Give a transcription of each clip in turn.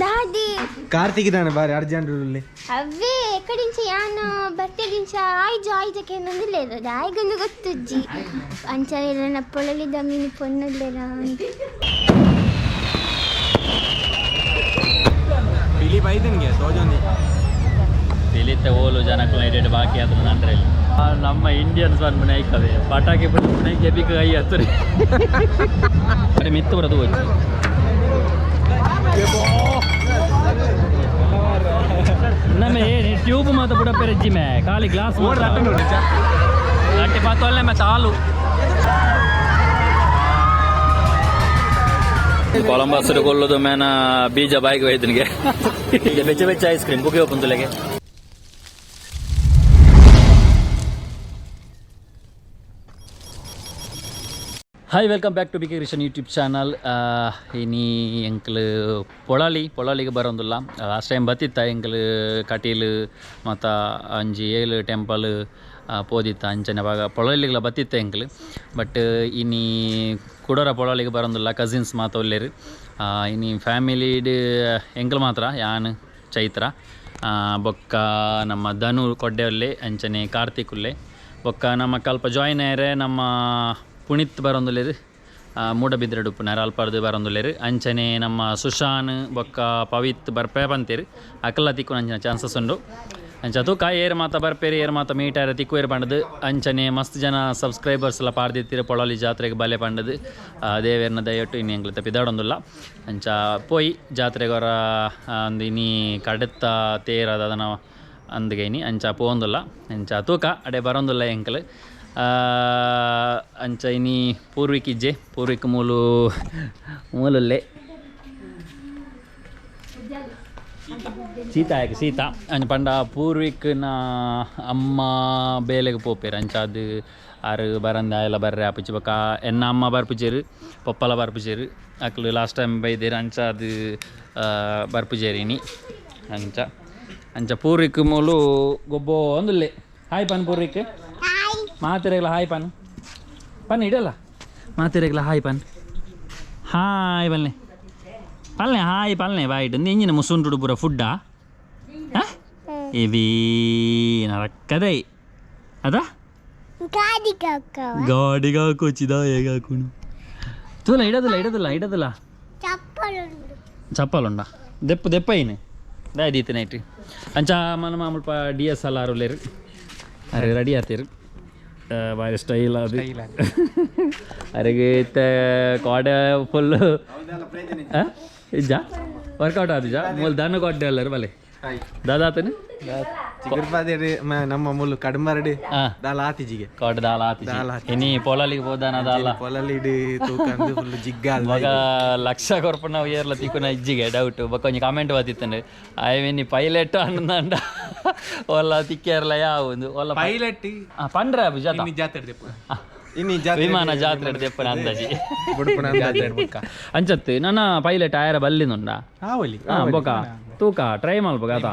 ದಾದಿ ಕಾರ್ತಿಕ್ ದಾನೆ ಬಾರಿ ಅರ್ಜೆಂಟ್ ಉಳ್ಳಿ ಅವೇ ಎಕಡಿಂಚ ಯಾನ್ ಬರ್ತದಿಂಚ ಆಯ್ಜು ಆಯ್ಜಕ್ಕೆ ಏನೊಂದಿಲ್ಲ ದಾಯಿಗೊಂದು ಗೊತ್ತುಜ್ಜಿ ಅಂಚ ಇಲ್ಲನ ಪೊಳಲಿದ ಮೀನು ಪೊನ್ನುಲ್ಲೇರ ಅಂತ. ಪಿಲಿ ಬೈದನ್ಗೆ ತೋಜೊಂದಿ ತಿಳಿತೆ ಓಲು ಜನಕ್ಕೂ ಐಡೆಡ್ ಬಾಕಿ ಆದ್ರೆ ನಂತರ ಇಲ್ಲ. ನಮ್ಮ ಇಂಡಿಯನ್ಸ್ ಪನ್ಪುನ ಐಕವೆ ಪಟಾಕಿ ಪುನಃ ಕೆಬಿಕ್ ಕೈ ಹತ್ತರಿ ಅರೆ ಮಿತ್ತು ಬರೋದು ಹೋಯ್ತು. ನಮ್ಮ ಏನು ಟ್ಯೂಬ್ ಮಾತ ಬುಡ ಪೆರಜ್ಜಿ ಮೇ ಖಾಲಿ ಗ್ಲಾಸ್ ಗಟ್ಟಿ ಪಾತೊಲ್ಲೆ ಮತ್ತೆ ಹಾಲು ಕೊಲಂಬಸ್ ಕೊಲ್ಲುದು ಮೇನ ಬೀಜ ಬಾಯಿಗೆ ಹೋಯ್ತನಿಗೆ ಬೆಚ್ಚ ಬೆಚ್ಚ ಐಸ್ ಕ್ರೀಮ್ ಬುಗೆ ಓಪನ್. Hi, welcome back to BK Krishan YouTube channel. ಇನಿ ಎಂಕ್ಲು ಪೊಳಲಿ ಪೊಳಲಿಗೆ ಬರೋಂದಿಲ್ಲ. ಲಾಸ್ಟ್ ಟೈಮ್ ಬತ್ತಿತ್ತ ಎಂಕ್ಲು ಕಟೀಲು ಮತ್ತು ಅಂಜಿ ಏಳು ಟೆಂಪಲ್ ಪೋದಿತ್ತ. ಅಂಚನೆ ಬಾಗ ಪೊಳಲಿಗೆಲ್ಲ ಬತ್ತಿತ್ತ ಎಂಕ್ಲು. ಬಟ್ ಇನಿ ಕುಡೋರ ಪೊಳಲಿಗೆ ಬರೋಂದಿಲ್ಲ. ಕಸಿನ್ಸ್ ಮಾತ ಒಲ್ಲೇರು. ಇನಿ ಫ್ಯಾಮಿಲಿಡ್ ಎಂಕ್ಲು ಮಾತ್ರ, ಯಾನ್, ಚೈತ್ರ, ಬೊಕ್ಕ ನಮ್ಮ ಧನು ಕೊಡ್ಡೆ ಒಲ್ಲೆ, ಅಂಚನೆ ಕಾರ್ತಿಕ್ ಉಲ್ಲೆ. ಬೊಕ್ಕ ನಮ್ಮ ಕಲ್ಪ ಜಾಯಿನ್ ಆಯರೆ ನಮ್ಮ ಪುನೀತ್ ಬರೋಂದುಲ್ಲೆರ್, ಮೂಡಬಿದ್ರೆಡ್ ಉಪ್ಪುನಾರ್, ಅಲ್ಪರ್ದು ಬರೋಂದುಲ್ಲೆರ್. ಅಂಚನೆ ನಮ್ಮ ಸುಶಾನ್ ಬೊಕ್ಕ ಪವಿತ್ ಬರ್ಪೆ ಪಂತೇರು. ಅಕಲ್ಲ ತಿಕ್ಕುನ ಅಂಚಿನ ಚಾನ್ಸಸ್ ಉಂಡು. ಅಂಚ ತೂಕ ಏರ್ ಮಾತ ಬರ್ಪೇರು, ಏರ್ ಮಾತ ಮೀಟ್ ಆರೆ ತಿಕ್ಕುವೇರು ಪಂಡದು. ಅಂಚನೆ ಮಸ್ತ್ ಜನ ಸಬ್ಸ್ಕ್ರೈಬರ್ಸ್ ಎಲ್ಲ ಪಾಡ್ದಿತ್ತೀರು, ಪೊಳಲಿ ಜಾತ್ರೆಗೆ ಬಲೆ ಪಂಡದು. ದೇವೇರ್ನ ದಯಟ್ಟು ಇನ್ನು ಎಂಕ್ಲ ಪಿದಾಡೊಂದುಲ್ಲ. ಅಂಚ ಪೋಯಿ ಜಾತ್ರೆಗೆ ಹೊರ ಅಂದು ಇನಿ ಕಡೆತ್ತ ತೇರ್ ಅದನ ಅಂದ್ಗೆ ಇನಿ ಅಂಚ ಪೋವೊಂದುಲ್ಲ. ಅಂಚ ತೂಕ ಅಡೆ ಬರೋಂದುಲ್ಲ ಎಂಕ್ಲು. ಅಂಚ ಇನಿ ಪೂರ್ವಿಕ್ ಇಜ್ಜೆ, ಪೂರ್ವಿಕ್ ಮೂಲು ಮೂಲಲ್ಲೇ ಸೀತಾ ಯಾಕೆ ಸೀತಾ ಅಂಚ ಪಂಡ ಪೂರ್ವಿಕ್ನ ಅಮ್ಮ ಬೇಲೆಗೆ ಪೋಪೇರು. ಅಂಚ ಅದು ಆರು ಬರಂದ ಎಲ್ಲ ಬರ್ರೆ ಆಪುಜಿ. ಬೊಕ್ಕ ಎನ್ನ ಅಮ್ಮ ಬರ್ಪುಜೆರು, ಪೊಪ್ಪಲ ಬರ್ಪುಜೆರು. ಅಕ್ಲು ಲಾಸ್ಟ್ ಟೈಮ್ ಬೈದೇರು. ಅಂಚ ಅದು ಬರ್ಪುಜೇರು ಇನಿ. ಅಂಚ ಅಂಚ ಪೂರ್ವಿಕ್ ಮೂಲು ಗೊಬ್ಬೋ ಅಂದುಲ್ಲೆ. ಹಾಯ್ ಪನ್ ಪೂರ್ವಿಕ್. ಮಾತಿರೆಗ್ಲ ಹಾಯ್ ಪನ್ ಪನ್ ಇಡಲ್ಲ ಮಾತಿರೆಗ್ಲ ಹಾಯ್ ಪನ್ ಹಾಯ್ ಪಲ್ನೆ ಪಲ್ನೆ ಹಾಯ್ ಪಲ್ನೆ ಬಾಯ್ಟ್ ಇಂಜಿನ ಮುಸುಂಟುಡು ಪೂರ ಫುಡ್ಡಾ ಎವಿ ನರಕ್ಕದೈ ಅದ. ಗಾಡಿ ಕಾಕವ. ಗಾಡಿಗೆ ಹಾಕೋಚಿದ ಹೇಗೆ ಹಾಕುನು ತೂಲ ಇಡದಿಲ್ಲ ಇಡದಿಲ್ಲ ಇಡದಿಲ್ಲ. ಚಪ್ಪಲುಂಡು. ಚಪ್ಪಲುಂಡ ದೆಪ್ಪು ದೆಪ್ಪೈನು ದಾದೀತು ನೈಟ್. ಅಂಚ మన ಮಾಮೂಲ್ಪ ಡಿ ಎಸ್ ಎಲ್ ಆರ್ ಉಲ್ಲೇರು. ಅರೆ ರೆಡಿ ಆತೇರು, ಬಾರಿ ಸ್ಟೈಲ್ ಅದು. ಅರೆಗೆ ಇತ್ತೆ ಕೋಡೆ ಫುಲ್ ಇಜ್ಜ ವರ್ಕೌಟ್ ಆದಿಜ ಮೂಲ ದನ ಕೊಡ್ಡೆ ಅಲ್ಲರು ಬಲೆ ದಾದಾತನು. ಚಿಗುರ್ಪಾದೇರಿ ನಮ್ಮ ಮುಲ್ಲು ಕಡಮರಡಿ. ದಾಲ ಆತಿಜಿಗೆ. ಕೋಟೆ ದಾಲ ಆತಿಜಿ. ಇನಿ ಪೊಳಲಿಗೆ ಪೋದಾನ ದಾಲ. ಪೊಲಲಿಡ್ ತೂಕಂದು ಫುಲ್ ಜಿಗ್ಗ. ಮಗ ಲಕ್ಷ ಕೊರ್ಪುನ ಏರ್ಲ ತಿಕ್ಕುನ ಇಜ್ಜಿಗೆ ಡೌಟ್. ಬೊಕ್ಕ ಒಂಜಿ ಕಾಮೆಂಟ್ ಬತ್ತಿತ್ತಂಡು, ಐವಿನಿ ಪೈಲಟ್ ಅಂಡ ಒಲ್ಲ ತಿಕ್ಕೇರ್ಲ ಯಾವುದು ಒಲ್ಲ ಪೈಲಟ್. ಪಂಡ್ರೆ ಅಬು ಜಾತ. ಜಾತ್ರೆ ದೆಪ್ಪು. ಇನ್ನು ಜಾತ್ರೆ. ವಿಮಾನ ಜಾತ್ರೆ ದೆಪ್ಪನ ಅಂದಾಜಿ. ಬುಡ್ಪುನ ಜಾತ್ರೆ ಬುಕ್ಕ. ಅಂಚತ್ತು ನನ್ನ ಪೈಲಟ್ ಆಯರ ಬಲ್ಲಿನುಂಡ. ಆವಲಿ. ಹಾ, ಬೊಕ ತೂಕ ಟ್ರೈ ಮಲ್ಪ ಗಾತ.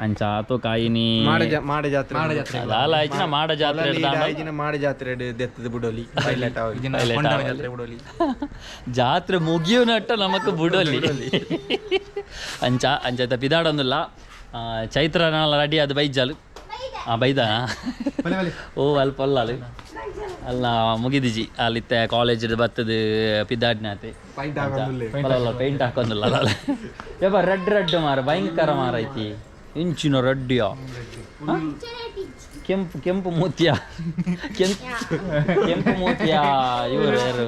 ಅಂಚ ತೂಕ ಇನಿ. ಮಾಡ ಮಾಡ ಜಾತ್ರೆ. ಮಾಡ ಜಾತ್ರೆ. ದಾಲ ಆಯ್ಚಿನ ಮಾಡ ಜಾತ್ರೆ. ಆಯ್ಜಿನ ಮಾಡ ಜಾತ್ರೆ ದೆತ್ತದ ಬುಡೋಲಿ ಪೈಲಟ್ ಆವಲಿ. Pilot ಕೊಂಡಾರ ಆವಲಿ. ಜಾತ್ರೆ ಬಿಡೋಲಿ. ಜಾತ್ರೆ ಮುಗಿಯು ನಟ್ಟ ನಮಕ್ ಬುಡೋಲಿ. ಅಂಚ ಅಂಚ ಪಿದಾಡೊಂದುಲ್ಲ. ಚೈತ್ರನಾಲ ರೆಡಿ ಅದು ಬೈಜಾಲು. ಆ ಬೈದ. ಬಲೆ ಬಲೆ. ಓ ಅಲ್ಪ ಅಲ್ಲ ಅಲ್ಲ ಮುಗಿದಿಜಿ ಅಲ್ಲಿತ್ತೆ ಕಾಲೇಜ್ ಬತ್ತದ ಪಿದ್ದಾಡ್ನಾತೆ. ಪೈಂಟ್ ಹಾಕೊಂದುಲ್ಲೆ. ಪೇಂಟ್ ಹಾಕೊಂದಿಲ್ಲ ಅಲ್ಲ. ಯಪ್ಪ, ರೆಡ್ ರೆಡ್ ಮಾರ, ಭಯಂಕರ ಮಾರ ಐತಿ. ಇಂಚಿನ ರೆಡ್ಡಿಯ ಕೆಂಪು ಕೆಂಪು ಮೂತಿಯ, ಕೆಂಪು ಕೆಂಪು ಮೂತಿಯ. ಇವರು ಯಾರು?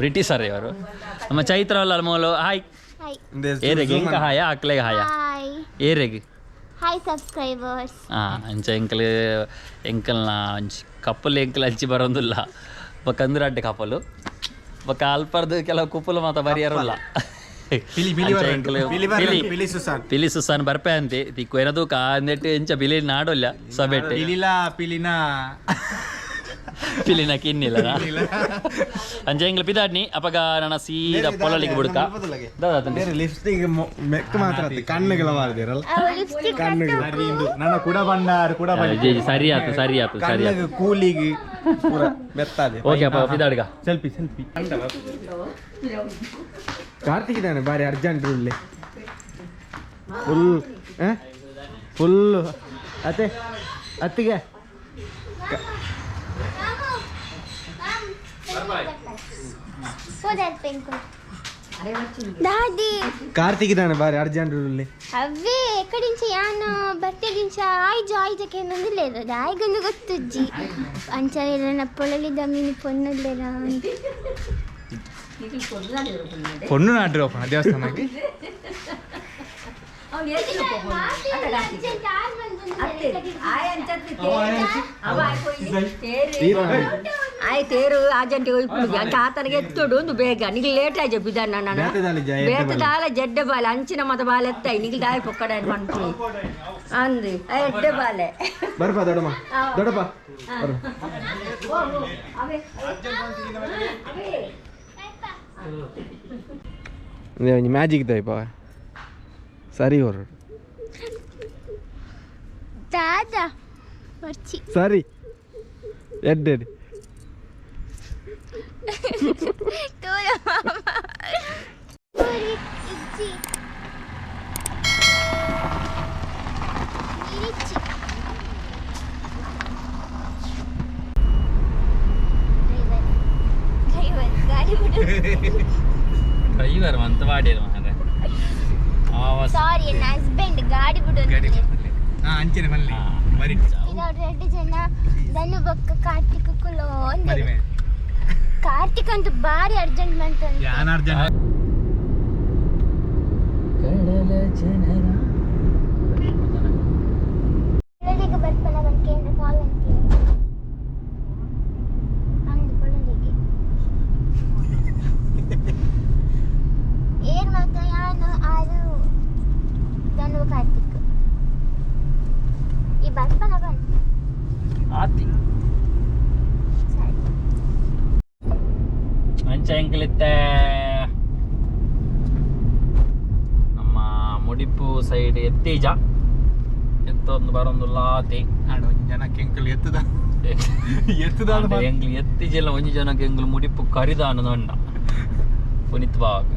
ಬ್ರಿಟಿಷರ್ ಇವರು. ನಮ್ಮ ಚೈತ್ರ ಅಲ್ಲ ಮೂಲು. ಹಾಯ್. ಹಾಯ್. ಏರೆಗ್ ಎಂಕ ಹಾಯ, ಅಕ್ಲೆಗ್ ಹಾಯ. ಹಾಯ್. ಏರೆಗ್. Hi subscribers. ಹಾಂ, ಅಂಚ ಎಂಕಲ್ ಎಂಕಲ್ನ ಅಂಚ್ ಕಪ್ಪಲ್ ಎಂಕಲ್ ಅಂಚಿ ಬರೋದಿಲ್ಲ. ಬೊಕ್ಕ ಅಂದ್ರೆ ಅಡ್ಡೆ ಕಪ್ಪಲು. ಬೊಕ್ಕ ಅಲ್ಪರ್ದು ಕೆಲವು ಕುಪ್ಪಲು ಮಾತ ಬರಿಯಾರಲ್ಲ. ಪಿಲಿ ಪಿಲಿ. ಅಂಚ ಎಂಕಲ್ ಪಿಲಿ ಪಿಲಿ. ಪಿಲಿ ಸುಸಾನ್. ಪಿಲಿ ಸುಸಾನ್ ಬರ್ಪೆ ಅಂತೆ. ತಿಕ್ಕು ಏನದು ಕಾಂದೆಟ್ಟು ಎಂಚ ಪಿಲಿ ನಾಡೊಲ್ಲ ಸಬೆಟ್ಟೆ. ಪಿಲಿಲ ಪಿಲಿನ. ಪಿಲಿನ ಕಿನ್ನಿಲ್ಲ. ಅಂಚ ಎಂಗ್ಲ ಪಿದಾಡ್ನಿ ಅಪಗ ನನ್ನ ಸೀದಾ ಪೊಲಲಿಗೆ ಬುಡ್ಕ ದಾದಾ. ಲಿಪ್ಸ್ಟಿಕ್ ಮೆಕ್ ಮಾತ್ರ ಅತ್ತೆ, ಕಣ್ಣುಗಳ ಮಾರ್ದಿರಲ್ಲ. ಲಿಪ್ಸ್ಟಿಕ್. ಸರಿ ಇಂದು ನನ್ನ ಕೂಡ ಬಂಡಾರ ಕೂಡ ಬಂಡ. ಸರಿ ಆತು, ಸರಿ ಆತು, ಸರಿ ಆತು. ಕಣ್ಣಗೆ ಕೂಲಿಗೆ. ಪೂರ ಮೆತ್ತಾದೆ. ಓಕೆ ಅಪ್ಪ, ಬಿದಾಡ್ಗ. Selfie selfie. ಕಾರ್ತಿಕ್ ಇದ್ದಾನೆ, ಬಾರಿ ಅರ್ಜೆಂಟ್ ಉಳ್ಳೆ. ಫುಲ್ ಫುಲ್ ಅತ್ತೆ ಅತ್ತಿಗೆ. ದಾದಿ. ಕಾರ್ತಿಕ್ ಇದ್ದಾನೆ, ಬಾರಿ ಅರ್ಜೆಂಟ್ ಉಳ್ಳೆ. ಅವೇ ಎಕ್ಕడించి ಯಾನ್ ಬತ್ತೆದಿಂಚ ಆಯ್ಜು ಆಯ್ಜಕ್ಕೆ ಏನೊಂದು ದಾಯಿಗೊಂದು ಗೊತ್ತುಜ್ಜಿ ಅಂಚನೆ ಇಲ್ಲನ ಪೊಳಲಿದ ಮೀನು ಪೊನ್ನುಲ್ಲೆರ. ಪೊಣ್ಣು ನಾಡ್ರಿ ಒಪ್ಪಣ ದೇವಸ್ಥಾನಕ್ಕೆ. ಆಯ್ ತೇರು ಆಜಂಟಿ ಹೋಯ್ಪುಡುಗೆ ಅಂಚ ಆತನಿಗೆ ಎತ್ತೊಡು ಒಂದು ಬೇಗ ನಿಗ್ ಲೇಟ್ ಆಯ್ಜ ಬಿದಣ್ಣ ನಾನು. ಬೇತೆ ದಾಲ ಜ, ಎಡ್ಡೆ ಬೇತೆ ದಾಲ ಜಡ್ಡೆ ಬಾಲೆ ಅಂಚಿನ ಮತ ಬಾಲೆ ಎತ್ತಾಯಿ ನಿಗ್ ದಾಯ ಪೊಕ್ಕಡ ಪನ್ಪುನಿ ಅಂದು ಆ ಎಡ್ಡೆ ಬಾಲೆ. ಬರ್ಪ ದೊಡಮ್ಮ, ದೊಡಪ್ಪ ಬರು. ಒಂಜಿ ಮ್ಯಾಜಿಕ್ ದೈಪ ಸರಿ ಹೊರಡು. ದಾದಾ ಬರ್ಚಿ. ಸರಿ ಎಡ್ಡೆ. ತೋರ ಮಾಮ ಇಜ್ಜಿ ನೀರಿಚ್ಚಿ. ಡ್ರೈವರ್ ಡ್ರೈವರ್ ಗಾಡಿ ಬಿಡು. ಡ್ರೈವರ್ ಅಂತ ವಾಡಿರ ಮಾರ್ರೆ. ಆವಾಸ್. ಸಾರಿ, ನನ್ನ ಹಸ್ಬೆಂಡ್ ಗಾಡಿ ಬಿಡು. ಹಾ, ಅಂಚನೆ ಮಲ್ಲಿ ಬರಿ. ನಾವು ಎರಡು ಜನ ದನು ಬೊಕ್ಕ ಕಾರ್ತಿಕ್ ಕುಲೋ. ಮರಿ. ಕಾರ್ತಿಕ್ ಅಂತೂ ಬಾರಿ ಅರ್ಜೆಂಟ್ ಮಂತ. ಯಾನ್ ಅರ್ಜೆಂಟ್? ಕಡಲ ಜನರ. ಪೊಳಲಿಗೆ ಬರ್ಪನ ಕೇಂದ್ರ ಕಾಲ್ ಅಂತೀವಿ ಅಂದು ಪೊಳಲಿಗೆ ಏರ್ ಮಾತ ಯಾನು ಆರು ದನು ಕಾರ್ತಿಕ್ ಈ ಬರ್ಪನ ಬಂತು. ಆತಿ. ಸರಿ. ಅಂಚ ಎಂಕಲಿತ್ತೆ ನಮ್ಮ ಮುಡಿಪು ಸೈಡ್ ಎತ್ತೀಜ ಎತ್ತೊಂದು ಬರೊಂದು ಲಾತಿ. ಆಡ ಒಂಜಿ ಜನಕ್ಕೆ ಎಂಕಲ್ ಎತ್ತದ ಎತ್ತದ. ಆಂಡ ಎಂಕ್ಲು ಎತ್ತಿಜೆಲ್ಲ ಒಂಜಿ ಜನಕ್ಕೆ ಎಂಕ್ಲು ಮುಡಿಪು ಕರಿದಾನು ನೋಂಡ ಪುನೀತ್ ಬಾಗ್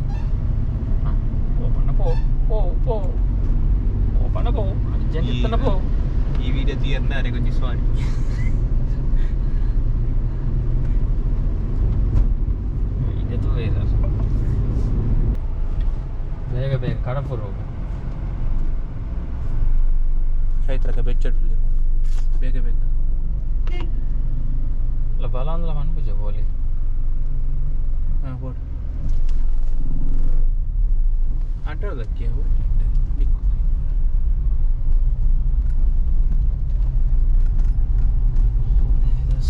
ಪೋ ಪಣ್ಣ ಪೋ ಪೋ ಪೋ ಪೋ ಪಣ್ಣ ಪೋ ಅರ್ಜೆಂಟ್ ಇತ್ತನ ಪೋ. ಈ ವಿಡಿಯೋ ತೀರ್ನ ಅರೆ ಒಂಜಿ ಸಾರಿ. ಇದು ಬೇರೆ ಬೇಗ ಬೇಗ ಕಡಪುರ ಹೋಗು. ಚೈತ್ರಕ ಬೆಚ್ಚಡ್ಲಿ ಬೇಗ ಬೇಗ. ಅಲ್ಲ ಬಲ ಅಂದ್ಲ ಮನ್ಪುಜೆ ಬೋಲಿ. ಹಾಂ ಬೋಡು ಆಟ ಆಡೋದಕ್ಕೆ.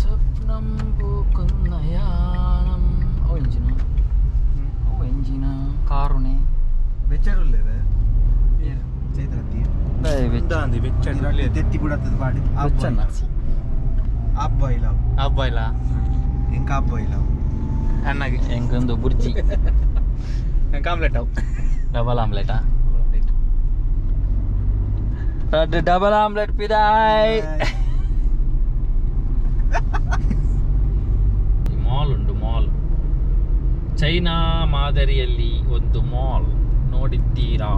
സ്വപ്നം പൂക്കുന്ന യാനം. ಅವು ಎಂಜಿನ, ಅವು ಎಂಜಿನ ಕಾರುನೆ. ಬೆಚ್ಚಡುಲ್ಲೇರ ಚೈತ್ರತ್ತಿ? ಅಂದಿ ಬೆಚ್ಚಡ್ಲಿ. ತೆತ್ತಿ ಬಿಡತ್ತದ ಪಾಡಿ. ಬೆಚ್ಚನ್ನ. ಆಪ್ ಬಾಯ್ಲ್ ಅವು. ಅಬ್ಬಾಯ್ಲ. ಎಂಕ ಆಪ್ ಬಾಯ್ಲ್ ಅವು. ಅಣ್ಣಗೆ. ಎಂಕೊಂದು ಬುರ್ಜಿ. ಆಮ್ಲೆಟ್ ಅವು. ಡಬಲ್ ಆಮ್ಲೆಟಾ? ಡಬಲ್ ಆಮ್ಲೆಟ್ ಪಿದಾಯ್. ಮಾಲ್ ಉಂಟು, ಮಾಲ್. ಚೈನಾ ಮಾದರಿಯಲ್ಲಿ ಒಂದು ಮಾಲ್ ನೋಡಿದ್ದೀರಾ?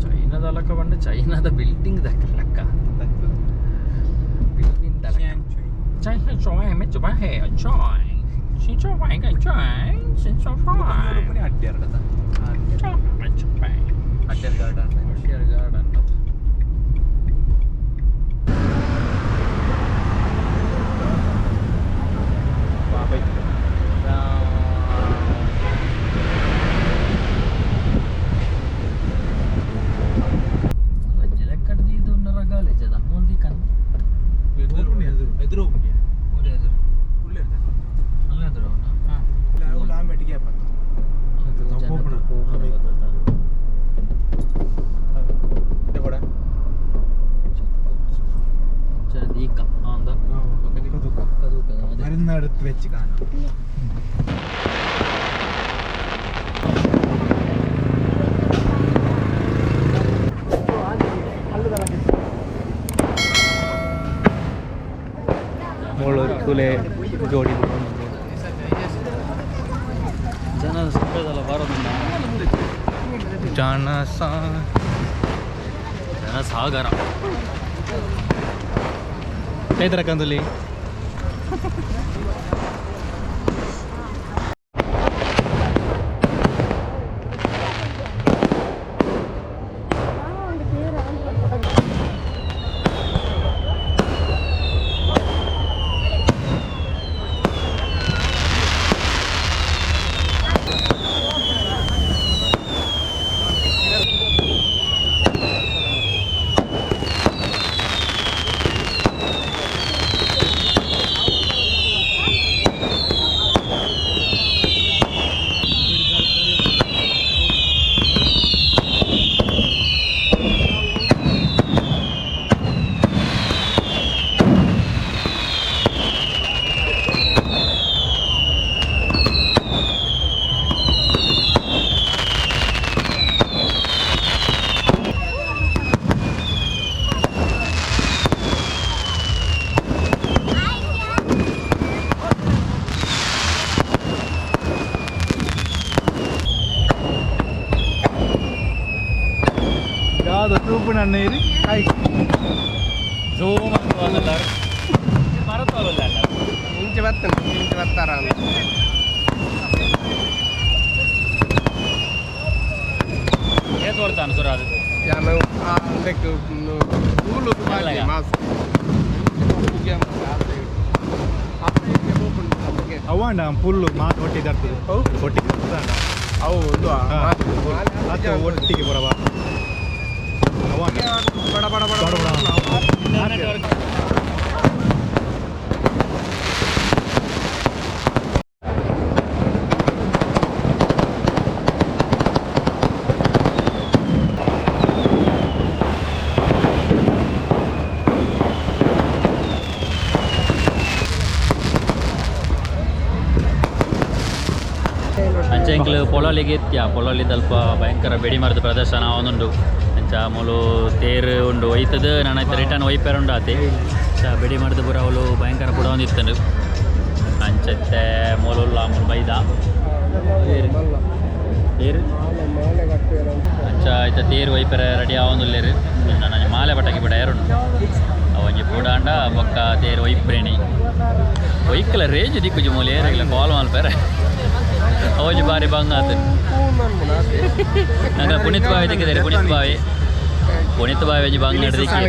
ಚೈನಾದ ಲೆಕ್ಕ ಬಂದು ಚೈನಾದ ಬಿಲ್ಡಿಂಗ್ ದಕ್ಕ ಲೆಕ್ಕ ಬಿಲ್ಡಿಂಗ್ ಚೈನಾ ಚೊಯ್ ಮೆ ಚೊಬ ಹೇ ಚೊಯ್ she ಚೊಯ್ ಗೈ ಚೊಯ್ she ಚೊಯ್. ಅಡ್ಡಿಯಾರ. ಚೊಯ್. ಅಡ್ಡಿಯಾರ ಗಾರ್ಡನ್. ಅಡ್ಡಿಯಾರ್ ಗಾರ್ಡನ್. ಬಾಬೈ. ಲೆಕ್ಕಡ್ದು ರಗಾಲೆ ಜದ ಮುಂದಿ ಕನ್. ಎದುರು ಹೋಗಿ. ಅಲ್ಲ ಎದುರು. ಆಮ್ಲೆಟ್ಗೆ. ಕೊಡ. ದೀಕ ಅಂದ. ಮರುನಾಡು ವೆಚ್ ಕಾಣ. ತುಲೆ ಜೋಡಿ. ಜನ ಸುತ್ತದಲ್ಲ ಬರೋದಿಲ್ಲ. ಜನ ಸಾ ಜನ ಸಾಗರ. ಚೈತ್ರ ಕಂದುಲಿ. ಯಾವುದು ತೂಪು ನನ್ನ ಇರಿ ಹಾಯ್. ಝೂಮ್ ಅಂತ ಬರತ್ತಲ್ಲ. ಇಂಚೆ ಬರ್ತಾನೆ, ಇಂಚೆ ಬರ್ತಾರ. ಏತ್ ಕೊಡ್ತಾನೆ ಸುರ ಅದು? ಯಾನು ಅದಕ್ಕೆ ಕೂಲು. ಅಲ್ಲಗ. ಮಾಸ್. ಅವಾಂಡ ಫುಲ್ಲು ಮಾತು ಒಟ್ಟಿಗೆ ತರ್ತದೆ, ಒಟ್ಟಿಗೆ ಬರ್ತದ. ಅವು ಒಂದು ಅದು ಒಟ್ಟಿಗೆ ಬರವ ಅವಾಂಡ. ಬಡ ಬಡ ಬಡ ಬಡ ಬಡ. ಅಂಚೆ ಎಂಕ್ಲು ಪೊಳಲಿಗೆ ಎತ್ಯ ಪೊಳಲಿ ದಲ್ಪ ಭಯಂಕರ ಬೆಡಿ ಮರದ ಪ್ರದರ್ಶನ ಒಂದುಂಡು. ಅಂಚ ಮೂಲು ತೇರು ಉಂಡು ಒಯ್ತದ ನಾನು ಐತೆ ರಿಟರ್ನ್ ಒಯ್ಪೇರು ಉಂಡು ಆತೆ. ಅಂಚ ಬೆಡಿ ಮರದ ಪೂರ ಅವಳು ಭಯಂಕರ ಪುಡ ಒಂದಿತ್ತಂಡು. ಅಂಚತ್ತೆ ಮೂಲು ಮೂಲು ಬೈದ ತೇರು ತೇರು. ಅಂಚ ಐತ ತೇರು ಒಯ್ಪೆರೆ ರೆಡಿ ಆವೊಂದುಲ್ಲೇರು. ನಾನು ಮಾಲೆ ಪಟಾಕಿ ಬಿಡ ಏರುಂಡು ಅವಂಜಿ ಪೂಡಾಂಡ ಬೊಕ್ಕ ತೇರು ಒಯ್ಪ್ರೇಣಿ ಒಯ್ಕಲ ರೇಂಜ್ ದಿಕ್ಕುಜಿ ಮೂಲು ಏರೆಗ್ಲ ಕಾಲ್ ಮಲ್ಪೆರೆ ಅವಂಜಿ ಬಾರಿ ಬಂಗ ಆತ. ನಂಗೆ ಪುನೀತ್ ಬಾವಿ ದಿಕ್ಕಿದ್ದಾರೆ. ಪುನೀತ್ ಬಾವಿ, ಪುನೀತ್ ಬಾವಿ ಒಂಜಿ ಬಂಗ ದಿಕ್ಕಿ.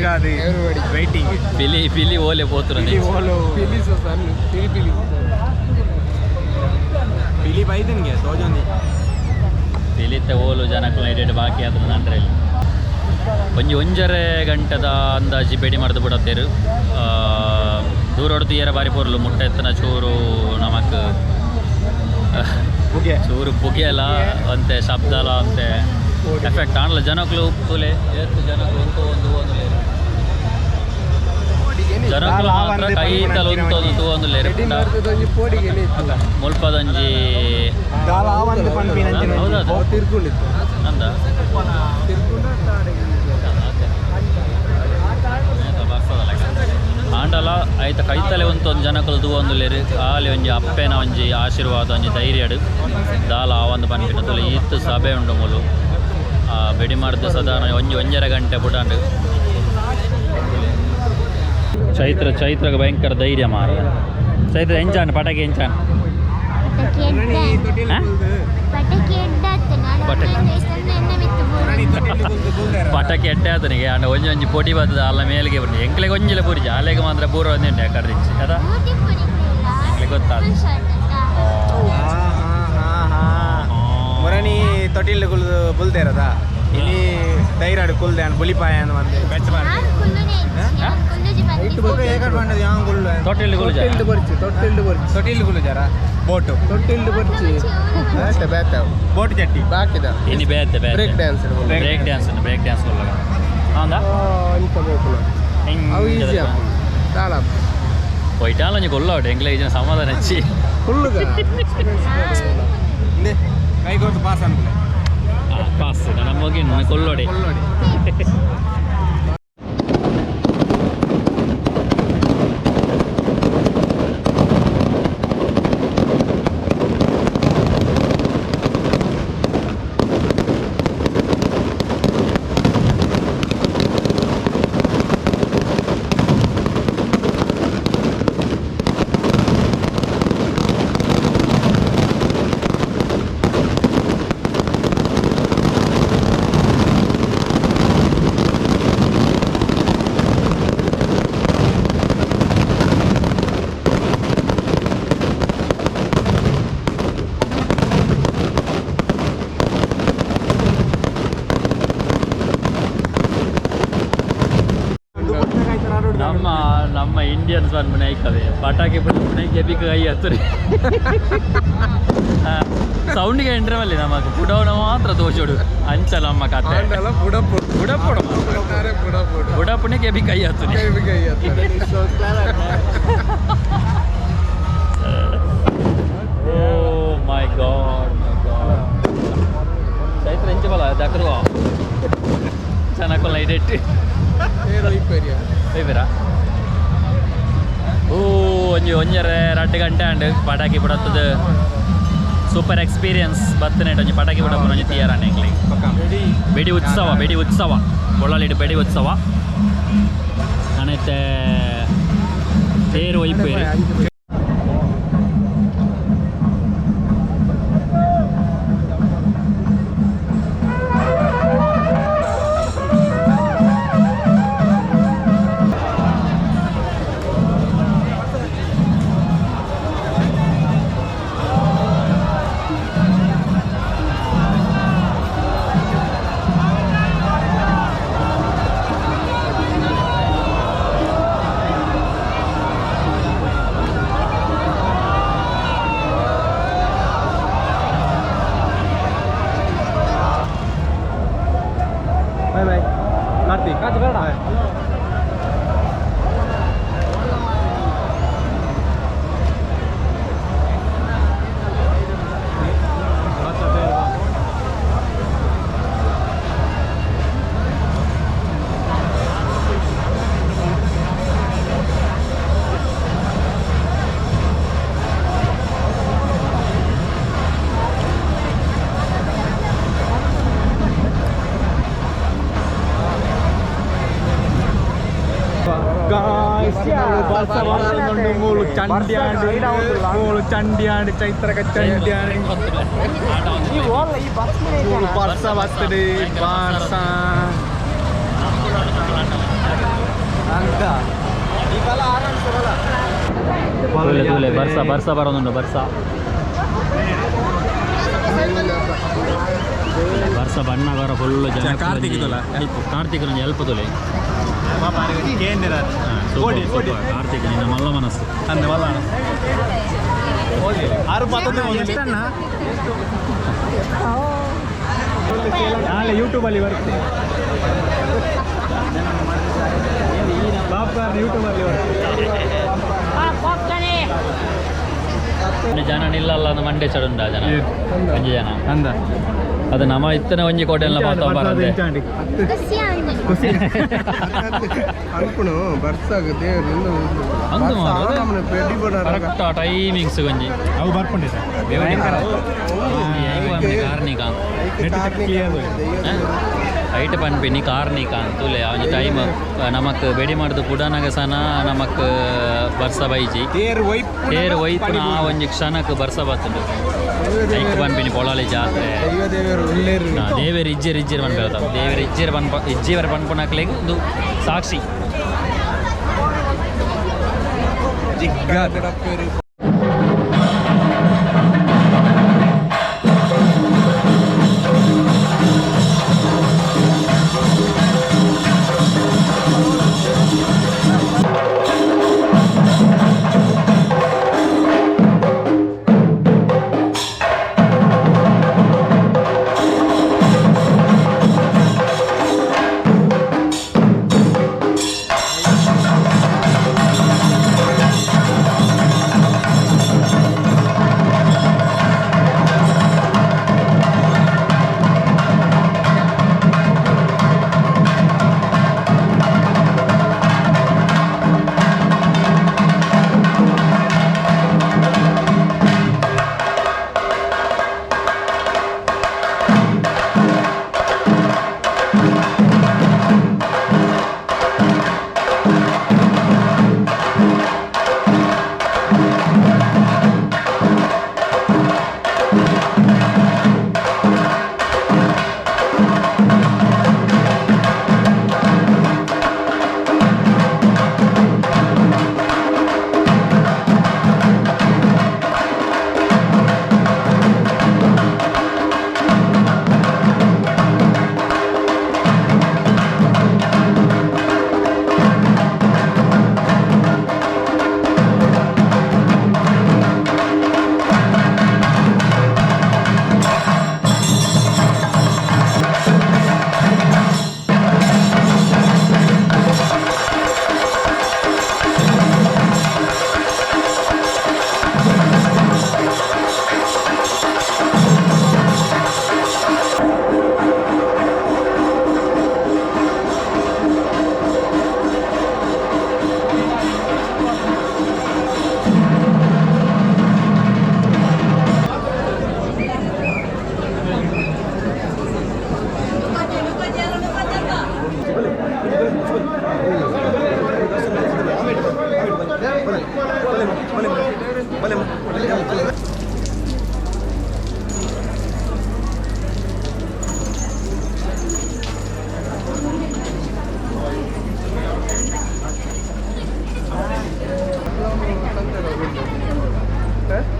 ವೈಟಿಂಗ್. ಪಿಲಿ ಪಿಲಿ ಓಲೆ ಪೋತುರು. ಪಿಲಿ ಬೈದನ್ಗೆ ತೋಜೊಂದಿ. ಪಿಲಿತ್ತೆ ಓಲು ಜನಕ್ಕೂ ಇಡೀ ಬಾಕಿ ಆದ್ರೆ ನಂಟ್ರೆ ಒಂಜಿ ಒಂಜರೆ ಗಂಟೆದ ಅಂದಾಜಿ ಬೆಡಿ ಮಡ್ದು ಬಿಡತ್ತೇರು. ದೂರೊಡ್ದು ಏರ ಬಾರಿ ಪೊರ್ಲು ಮುಟ್ಟ ಎತ್ತನ ಚೂರು ನಮಕ್ ಪುಗೆ. ಚೂರು ಪುಗೆಲ ಅಂತೆ ಶಬ್ದಲ ಅಂತೆ ಎಫೆಕ್ಟ್ ಆಣಲ. ಜನಕ್ಕಲು ಉಪ್ಪುಲೆ ಏತ್ ಜನಕ್ಕಲು ಉಂತು ಒಂದು ಒಂದು ಜನಕ್ಕಲು ಮಾತ್ರ ಕೈ ತಲ ಉಂತೊಂದು ತೂವೊಂದುಲ್ಲೇರು. ಮುಲ್ಪದೊಂಜಿ ಹೌದಾ ಅಂದ ಆಂಡಲ ಐತ ಕೈತಲೆ ಉಂತೊಂದು ಜನಕುಲು ತೂವೊಂದುಲ್ಲೇರು. ಆಲಿ ಒಂಜಿ ಅಪ್ಪೆನ ಒಂಜಿ ಆಶೀರ್ವಾದ ಒಂಜಿ ಧೈರ್ಯಡು ದಾಲ ಆವೊಂದು ಪನ್ಪಿನ ತುಲೆ ಈತ್ ಸಭೆ ಉಂಡು ಮೂಲು. ಬೆಡಿ ಮಾಡ್ದು ಸಾಧಾರಣ ಒಂಜಿ ಒಂಜರೆ ಗಂಟೆ ಪುಟಾಂಡು. ಚೈತ್ರ ಚೈತ್ರಗ ಭಯಂಕರ ಧೈರ್ಯ ಮಾರ. ಚೈತ್ರ ಎಂಚಾನ್ ಪಟಾಕಿ ಎಂಚಾನ್? ಪಟಾಕಿ ಎಡ್ಡೆ. ಹಾ? ಪಟಾಕಿ ಎಡ್ಡೆ ಆತ ನಾನು. ಪಟಾಕಿ. ಪಟಾಕಿ ಎಡ್ಡೆ ಆತನಿಗೆ ಅಂಡ ಒಂಜಿ ಒಂಜಿ ಪೊಡಿ ಬರ್ತದೆ ಅಲ್ಲ ಮೇಲ್ಗೆ ಬರ್ತದೆ. ಎಂಕ್ಲೆಗೆ ಒಂಜಿಲ ಪೂರಿಜ ಅಲೆಗೆ ಮಾತ್ರ ಪೂರ ಒಂದುಂಟು ಯಾಕರ್ದಿಂಚಿ ಅದ ಎಂಕ್ಲೆಗೆ ಗೊತ್ತಾದ. ಮುರಣಿ ತೊಟ್ಟಿಲ್ ಕುಲ್ದು ಬುಲ್ದೇರದ ಇಲ್ಲಿ ಧೈರ್ಯ ಕುಲ್ದೆ ಅನ್ ಬುಲಿಪಾಯ ಅನ್ ಒಂದು ಬೆಚ್ಚ ತೊಟ್ಟಿಲ್ ಕುಲ್ಜ. ತೊಟ್ಟಿಲ್ ಕುಲ್ಲು ಜರ ಬೋಟು ಬೋಟ್ ಚಟ್ಟಿ ಬಾಕಿದ. ಇನಿ ಬೇತೆ ಬೇತೆ. Break dance. Break dance, break dance ಕುಲ್ಲಗ ಹೌದಾ? ಅವು ಈಸಿ ಆಪುಂಡು ದಾಲ. ಒಯ್ಟಾಲ ಒಂಜಿ ಕೊಲ್ಲೋಡು ಎಂಕ್ಲೆ ಇಜನ ಸಮಾಧಾನ ಹೆಚ್ಚಿ. ಫುಲ್లుగా. ಕೈ ಕೊಟ್ಟು ಪಾಸ್ ಅನ್ಕುಲೆ. ಪಾಸ್ ನನ್ನ ಮಗಿನ ಕೊಲ್ಲೋಡೆ. ಪಟಾಕಿ ಪುಡಪುಣೆ ಕೆಬಿಕ್ ಕೈ ಹತ್ತುರಿ ಸೌಂಡಿಗೆ ಎಂಟ್ರೆ ಮಲ್ಲಿ ನಮಕ್ ಪುಡವನ ಮಾತ್ರ ದೋಷೋಡು ಅಂಚ ನಮ್ಮ ಕತೆ ಆಂಡಲ ಬುಡಪೊಡು ಬುಡಪೊಡು ಬುಡತಾರೆ ಬುಡಪೊಡು ಬುಡಪುಣೆ ಕೆಬಿಕ್ ಕೈ ಹತ್ತುರಿ ಕೆಬಿಕ್ ಕೈ ಹತ್ತುರಿ. Oh my God my God Chaitra ಎಂಚ ಬಲ ದಕರು ಚೆನ್ನಾಗಿ ಲೈಟ್ ಇಟ್ಟು ಏರು ಇಪ್ಪೆರಿಯ ಹೋಯ್ಬೇರಾ ಓ ಒಂಜಿ ಒಂಜರೆ ರಡ್ಡು ಗಂಟೆ ಅಂಡ್ ಪಟಾಕಿ ಬಿಡತ್ತದ ಸೂಪರ್ ಎಕ್ಸ್ಪೀರಿಯನ್ಸ್ ಬತ್ತನೇಟ್ ಒಂಜಿ ಪಟಾಕಿ ಬಿಡಪ್ಪನ ಒಂಜಿ ತಿಯರ್ ಎಂಕ್ಲಿಗೆ ಬೆಡಿ ಉತ್ಸವ ಬೆಡಿ ಉತ್ಸವ ಬೊಳ್ಳಾಲಿಡು ಬೆಡಿ ಉತ್ಸವ ನಾನೈತೆ ತೇರು ಒಯ್ಪೇರು. Bye bye Karthik bye. Guys, ಬರ್ಸ ಬರ್ತುಂಡು ಮೂಲು ಚಂಡಿಯಾಂಡು ಮೂಲು ಚಂಡಿಯಾಂಡು ಚೈತ್ರಕ ಚಂಡಿಯಾಂಡು ಮೂಲು ಬರ್ಸ ಬರ್ತದೆ ಬರ್ಸ ಅಂತ ತೂಲೆ ತೂಲೆ ಬರ್ಸ ಬರ್ಸ ಬರೋದುಂಡು ಬರ್ಸ ಬರ್ಸ ಬಣ್ಣಗಾರ ಫುಲ್ ಜನ ಕಾರ್ತಿಕ್ ತುಲ, ಹೆಲ್ಪ್ ಕಾರ್ತಿಕ್ ಒಂಜಿ ಹೆಲ್ಪ್ ತುಲೆ ಕೇಂದ್ರ ಸೂಪರ್ ಸೂಪರ್ ಕಾರ್ತಿಕ್ ನಿನ್ನ ಮಲ್ಲ ಮನಸ್ಸು ಅಂದೆ ಮಲ್ಲ ಆರು ಪತ್ತೊಂದು ನಾಳೆ ಯೂಟ್ಯೂಬಲ್ಲಿ ಬರ್ತದೆ ಪಾಪ್ಕಾರ್ನ್ ಯೂಟ್ಯೂಬಲ್ಲಿ ಬರ್ತದೆ. ಒಂಜಿ ಜನ ನಿಲ್ಲಲ್ಲ ಅಂದ್ ಮಂಡೆ ಚಡುಂಡ ಜನ ಒಂಜಿ ಜನ ಅಂದ ಅದು ನಮ್ಮ ಇತ್ತನ ಒಂಜಿ ಕೋಟೆಲ್ಲ ಮಾತಾ ಬರಂದೆ ಖುಷಿ ಆಂಡ್ ಖುಷಿ ಅನ್ಪುಣು ಬರ್ಸಾಗ ದೇವರು ಅಂದು ಮಾರ್ರೆ. ಬೆಡಿ ಬಡಾರ ಕರೆಕ್ಟ್ ಆ ಟೈಮಿಂಗ್ಸ್ ಒಂಜಿ ಅವು ಬರ್ಕೊಂಡಿದ್ದೆ ಕಾರ್ನಿಕ ಐಟ್ ಪನ್ಪಿನಿ ಕಾರ್ನಿಕ ಅಂತೂಲೆ ಒಂಜಿ ಟೈಮ್ ನಮಕ್ ಬೆಡಿ ಮಾಡ್ದು ಪುಡನಗ ಸನ ನಮಕ್ ಬರ್ಸ ಬೈಜಿ ತೇರು ಒಯ್ಪ್ ತೇರು ಒಯ್ಪುನ ಆ ಒಂಜಿ ಕ್ಷಣಕ್ ಬರ್ಸ ಬತ್ತುಂಡು ಐಕ್ ಪನ್ಪಿನಿ ಪೊಳಾಲಿ ಜಾತ್ರೆ. ದೈವ ದೇವರು ಉಳ್ಳೇರು. ದೇವೇರ್ ಇಜ್ಜೆರ್ ಇಜ್ಜೆರ್ ಪನ್ಪ ಹೇಳ್ತಾವ ದೇವೇರ್ ಇಜ್ಜೆರ್ ಪನ್ಪ ಇಜ್ಜೆವರ ಪನ್ಪುನಕ್ಲೆಗ್ ಒಂದು ಸಾಕ್ಷಿ. ಜಿಗ್ಗಾದ ಬಡಪ್ಪೇರು. ಿ.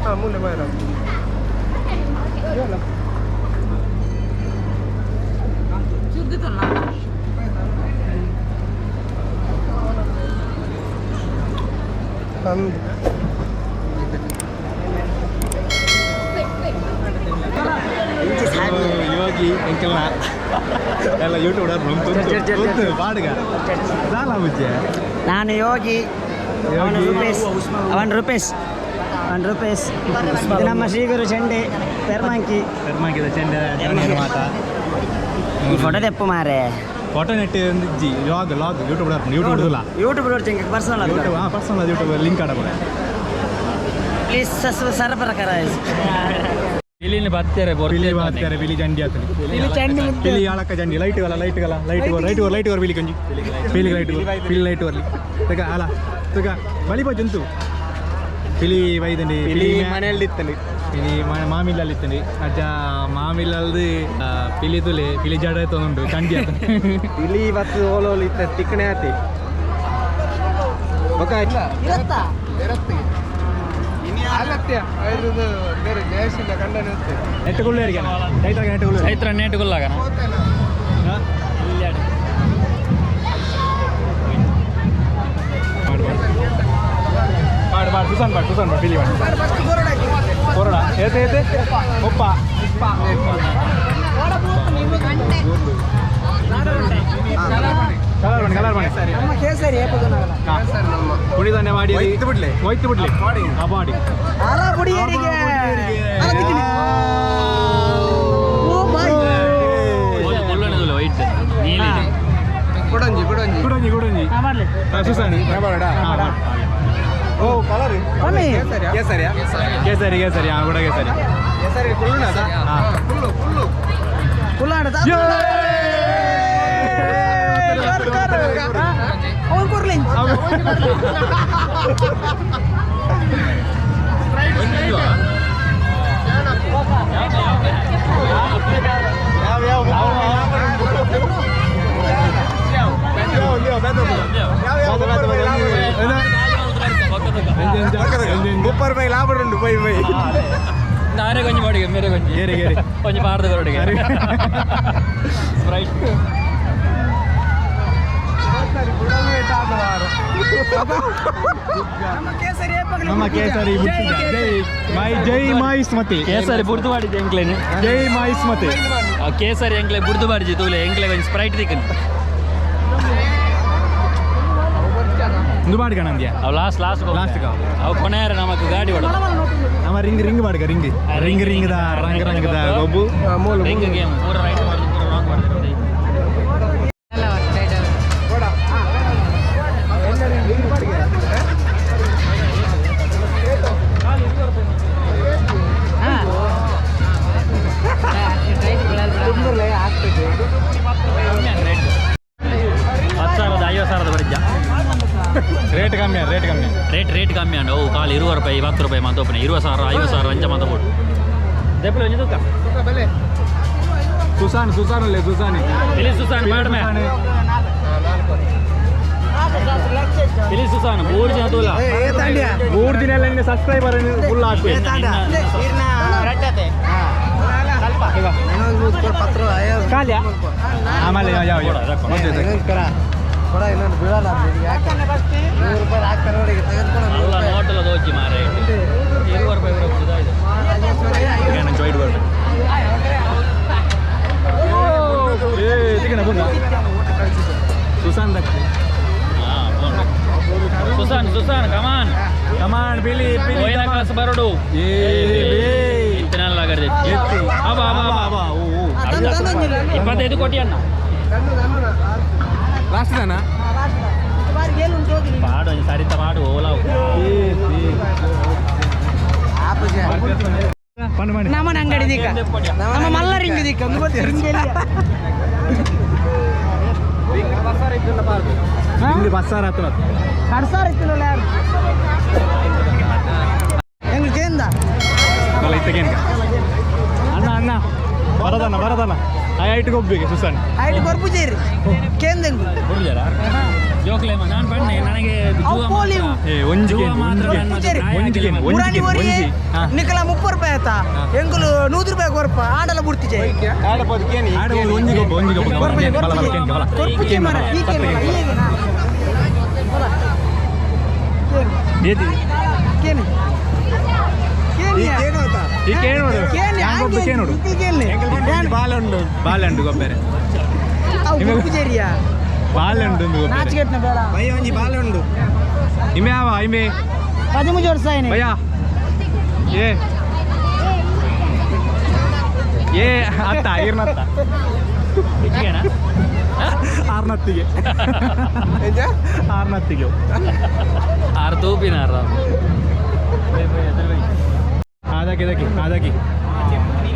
ಹಾಂ ಮೂಲೆ ಬಾಯರ. ಯೋಗಿ ಎಂಕಲ್ನ ಎಲ್ಲ ಯೂಟ್ಯೂಬ್ ಪಾಡುಗ ದಾಲ ಬುಜ್ಜೆ. ನಾನು ಯೋಗಿ, ಅವನು ರೂಪೇಶ್, ಅವನು ರೂಪೇಶ್, ಅವನು ರೂಪೇಶ್. ಇದು ನಮ್ಮ ಶ್ರೀಗುರು ಚಂಡೆ ಪೆರ್ಮಾಂಕಿ. ಪೆರ್ಮಾಂಕಿದ ಚೆಂಡೆ ಜವನಿಯರ ಮಾತ. ಈ ಫೋಟೋ ತೆಪ್ಪು ಮಾರೆ. ಫೋಟೋ ನೆಟ್ ಇಜ್ಜಿ, ಲಾಗ್ ಲಾಗ್ ಯೂಟ್ಯೂಬ್ ಯೂಟ್ಯೂಬ್ ಇಡುದಿಲ್ಲ. ಯೂಟ್ಯೂಬ್ ನೋಡ್ತೀನಿ, ಪರ್ಸನಲ್. ಯೂಟ್ಯೂಬ್ ಹಾಂ, ಪರ್ಸನಲ್ ಯೂಟ್ಯೂಬ್ ಲಿಂಕ್ ಆಡಬೋಡ. ಪ್ಲೀಸ್ ಸರಬರ. ಇಲ್ಲಿನ ಬತ್ತಾರೆ. ಪಿಲಿ ಬಾತ್ತಾರೆ, ಪಿಲಿ ಚಂಡಿ ಆತನಿ, ಪಿಲಿ ಆಳಕ್ಕ ಚಂಡಿ. ಲೈಟ್ ಗಲ, ಲೈಟ್ ಗಲ, ಲೈಟ್ ಲೈಟ್ ಲೈಟ್ ವರ್ ಪಿಲಿ ಕಂಜಿ ಪಿಲಿ ಲೈಟ್ ಪಿಲಿ ಲೈಟ್ ವರ್ಲಿ ತಗ ಅಲ ತಗ ಬಲಿ ಜಂತು ಪಿಲಿ ವೈದಂಡಿ. ಪಿಲಿ ಮನೆಯಲ್ಲಿ ಇತ್ತಂడి. ಪಿಲಿ ಮಾಮಿಲ್ಲಲ್ಲಿ ಇತ್ತಂಡಿ ಅಜ್ಜ ಮಾಮಿಲ್ಲಲ್ದು ಪಿಲಿ ತುಲೆ ಪಿಲಿ ಜಡ ತೊಂದುಂಡು ಚಂಡಿ ಆತನಿ. ಪಿಲಿ ಬತ್ತು ಓಲೋಲು ಇತ್ತ ತಿಕ್ಕಣೆ ಆತಿ ಬೊಕ. ಅಲತ್ಯ ಬೇರೆ ಜಯಶೀಲ ಕಂಡನೆ. ನೆಟ್ಟುಕೊಳ್ಳೇರಿಗೆ ರೈತಾಗ ನೆಟ್ಟುಕೊಳ್ಳ. ಚೈತ್ರ ನೇಟುಗುಲ್ಲಾಗನ. ಪಾಡು ಪಾಡು ಸುಸಾನ್ ಪಾಡು, ಸುಸಾನ್ ಪಾಡು, ಪಿಲಿ ಪಾಡು ಕೊರಡ ಏತೆ ಏತೆ ಒಪ್ಪ. ಕಲರ್ ಬಣ್ಣಿ, ಕಲರ್ ಬಣ್ಣಿ. ಕೇಸರಿ. ಕುಣಿದಾನೆ ಮಾಡಿ. ಒಯ್ತು ಬಿಡ್ಲೆ. ಒಯ್ತು ಬಿಡ್ಲಿ ಆ ಬಾಡಿ. ಅಲ ಪುಡಿಯರಿಗೆ. ವೈಟ್ ನೀಲಿ. ಕೊಡಂಜಿ ಕೊಡಂಜಿ. ಗುಡಂಜಿ ಗುಡಂಜಿ. ಸುಸಾನಿ. ಓ ಕಲರ್. ಕೇಸರಿಯಾ? ಕೇಸರಿ ಕೇಸರಿ, ಹಾಂ, ಗುಡ ಕೇಸರಿ. ಕೇಸರಿ ಕುಳ್ಳುನ. ಹಾಂ. Full full. ಯಾವ ಯಾವ 30 ರೂಪಾಯಿ ಲಾಭ ಉಂಟು ಬೈ ಬೈ. ನಾನೇ ಕೊಂಚ ಮಾಡಿ ಮೇರೆ ಕೊಂಚ. ಗೇರಿ ಗೇರಿ. ಕೊಂಚ ಪಾರ್ದ ಕೊರಡಿಗೆ ಸ್ಪ್ರೈಟ್. ನಮ್ಮ ಕೇಸರಿ ಬುಡ್ತಿದ್ದ. ಜೈ ಮೈ ಜೈ ಮಾಯಿಸ್ಮತಿ. ಕೇಸರಿ ಬುರ್ದು ಮಾಡಿದ್ದೆ ಎಂಕ್ಲೇನು. ಜೈ ಮಾಯಿಸ್ಮತಿ. ಕೇಸರಿ ಎಂಕ್ಲೆ ಬುರ್ದು ಬಾರಿಜಿ ತೂಲೆ ಎಂಕ್ಲೆ ಕೊಂಚ ಸ್ಪ್ರೈಟ್ ತಿಕ್ಕನ್. ಇಂದು ಬಾಡಿಗೆ ನಂದ್ಯಾ. ಅವು ಲಾಸ್ಟ್ ಲಾಸ್ಟ್. ಲಾಸ್ಟ್. ಅವು ಕೊನೆಯಾರ ನಮಕ್ ಗಾಡಿ ಹೊಡ. ನಮ್ಮ ರಿಂಗ್ ರಿಂಗ್ ಬಾಡಿಗೆ, ring ring ring the Rang Rang the ಗೊಬ್ಬು. ರಿಂಗ್ ಗೇಮ್ ಪೂರ ರೈಟ್ ಮಾಡಿದ್ರು, ಪೂರ ರಾಂಗ್ ಮಾಡಿದ್ರು. 10,000ದ 50,000ದ ಬರಿಜ್ಜ. ರೇಟ್ ಕಮ್ಮಿ, ರೇಟ್ ಕಮ್ಮಿ. ರೇಟ್ ರೇಟ್ ಕಮ್ಮಿ ಅಂಡ. ಅವು ಕಾಲು 20 ರೂಪಾಯಿ, 10 ರೂಪಾಯಿ ಮಾತ ಒಪ್ಪನೆ 20,000, 50,000 ಅಂಚ ಮಾತ ಬೋಡು ದೆಪ್ಪಲೆ ಒಂಜಿ ತೂಕ. ಸುಸಾನ್ ಸುಸಾನ್ ಅಲ್ಲೇ ಸುಸಾನಿ. ಪಿಲಿ ಸುಸಾನ್ ಪಾಡ್ಮೆ. ಪಿಲಿ ಸುಸಾನ್ ಮೂರು ಜನ ತೂಲ. 3 ದಿನ ಎಲ್ಲ ಸಬ್ಸ್ಕ್ರೈಬರ್ ಫುಲ್ ಹಾಕಿ. ಖಾಲಿಯಾ ಆಮೇಲೆ ಯಾವ ಯಾವ ಅಲ್ಲ ನೋಟಲ್ಲ ದೋಚಿ ಮಾರೆ 20 ರೂಪಾಯಿ ಕೂಡ ಕೊಡುದಾ ಇದು. ವೈಟ್ ಬರ್ಬೇಕು. ಏ ತಿಕ್ಕಣ ಬುಂಗ ಸುಸಾನ್ ದಕ್ಕೆ. ಹಾ ಸುಸಾನ್ ಸುಸಾನ್ ಕಮಾನ್. ಕಮಾನ್ ಬಿಲಿ ಬಿಲಿ. ಹೋಯ್ನ ಕ್ಲಾಸ್ ಬರಡು. ಏ ಬೇ. ಇತ್ತನಲ್ಲ ಆಗರ್ದೆ. ಎತ್ತಿ. ಅಬ್ಬಾ ಅಬ್ಬಾ ಅಬ್ಬಾ. ಅಬ್ಬಾ ಓ ಓ. 25 ಕೋಟಿ ಅಣ್ಣ. ಲಾಸ್ಟ್ ದಾನ. ಪಾಡು ಒಂಜಿ ಸರಿತ ಪಾಡು ಓಲಾವು. ಏ ಏ ಪಂಡು ಮಾಡಿ. ನಮ್ಮನ ಅಂಗಡಿ ದಿಕ್ಕ, ನಮ್ಮ ಮಲ್ಲರಿಂಗ್ ದಿಕ್ಕ ಒಂದು ಗೊತ್ತು ರಿಂಗ್ ಎಲ್ಲಿ? ಇಲ್ಲಿ ಬಸ್ಸಾರ ಹತ್ರ. ಕಡ್ಸಾರ ಇತ್ತಿಲ್ಲ ಯಾರು ಹೆಂಗ್ ಕೇಂದ. ಐಟ್ ಗೊಬ್ಬಿಗೆ ಸುಸನ್. ಐಟ್ ಕೊರ್ಪುಜೇರಿ ಕೇಂದಂಗು. ಹುಡುಗರ ಜೋಕ್ಲೆ, ನಾನು ಬನ್ನಿ ನನಗೆ. ಅವು ಪೋಲಿವು. ಏ, ಒಂಜಿ ಜೂವ ಮಾತ್ರ ಒಂಜಿ ನನ್ನ ಒಂಜಿ ಪ್ರಾಯ ಒಂಜಿ ಮುರಾನಿ ಒರಿಯೇ ಒಂಜಿ ಹಾ. ನಿಕಲ 30 ರೂಪಾಯಿ ಆಯ್ತಾ, ಎಂಗುಲು 100 ರೂಪಾಯಿ ಕೊರ್ಪ ಆಂಡಲ ಬುಡ್ತಿಜೆ. ಆಡ ಒಂದು ಒಂಜಿ ಗೊಬ್ಬ, ಒಂಜಿ ಗೊಬ್ಬ. ಕೊರ್ಪುಜೆ. ಬಲ ಬಲ ಕೇನ್ ಬಲ. ಕೊರ್ಪುಜೆ ಮರ ಈ ಕೇನ್ ಮರ, ಈ ಏನ ಏತಿ ಕೇನ್ ಕೇನ್ ಈ ಕೇನ್ ನೋಡು. ಕೇನ್. ಯಾನ್ ಗೊಬ್ಬ ಕೇನ್ ನೋಡು. ಕೇನ್. ಬಾಲುಂಡು ಬಾಲುಂಡು ಗೊಬ್ಬೆರೆ. ಅವು ಕೊರ್ಪುಜೇರಿಯಾ. ಬಾಲುಂಡು ಒಂದು ಗೊಬ್ಬೆರೆ. ನಾಚಿಕೆಟ್ನ ಬೇಡ. ಭಯ, ಒಂಜಿ ಬಾಲುಂಡು. ಇಮೆ ಆವ ಇಮೆ. 13 ವರ್ಷ ಆಯ್ನೆ. ಭಯ ಏ ಏ ಅತ್ತ ಈರ್ನತ್ತ. ಹೆಚ್ಚಿಗೆನಾ? ಆರ್ನತ್ತಿಗೆ ಆರ್ನತ್ತಿಗೆ. ಆರು ತೂಪಿನ ಆರು. ಅದಕ್ಕೆ ಇದಕ್ಕೆ ಅದಕ್ಕೆ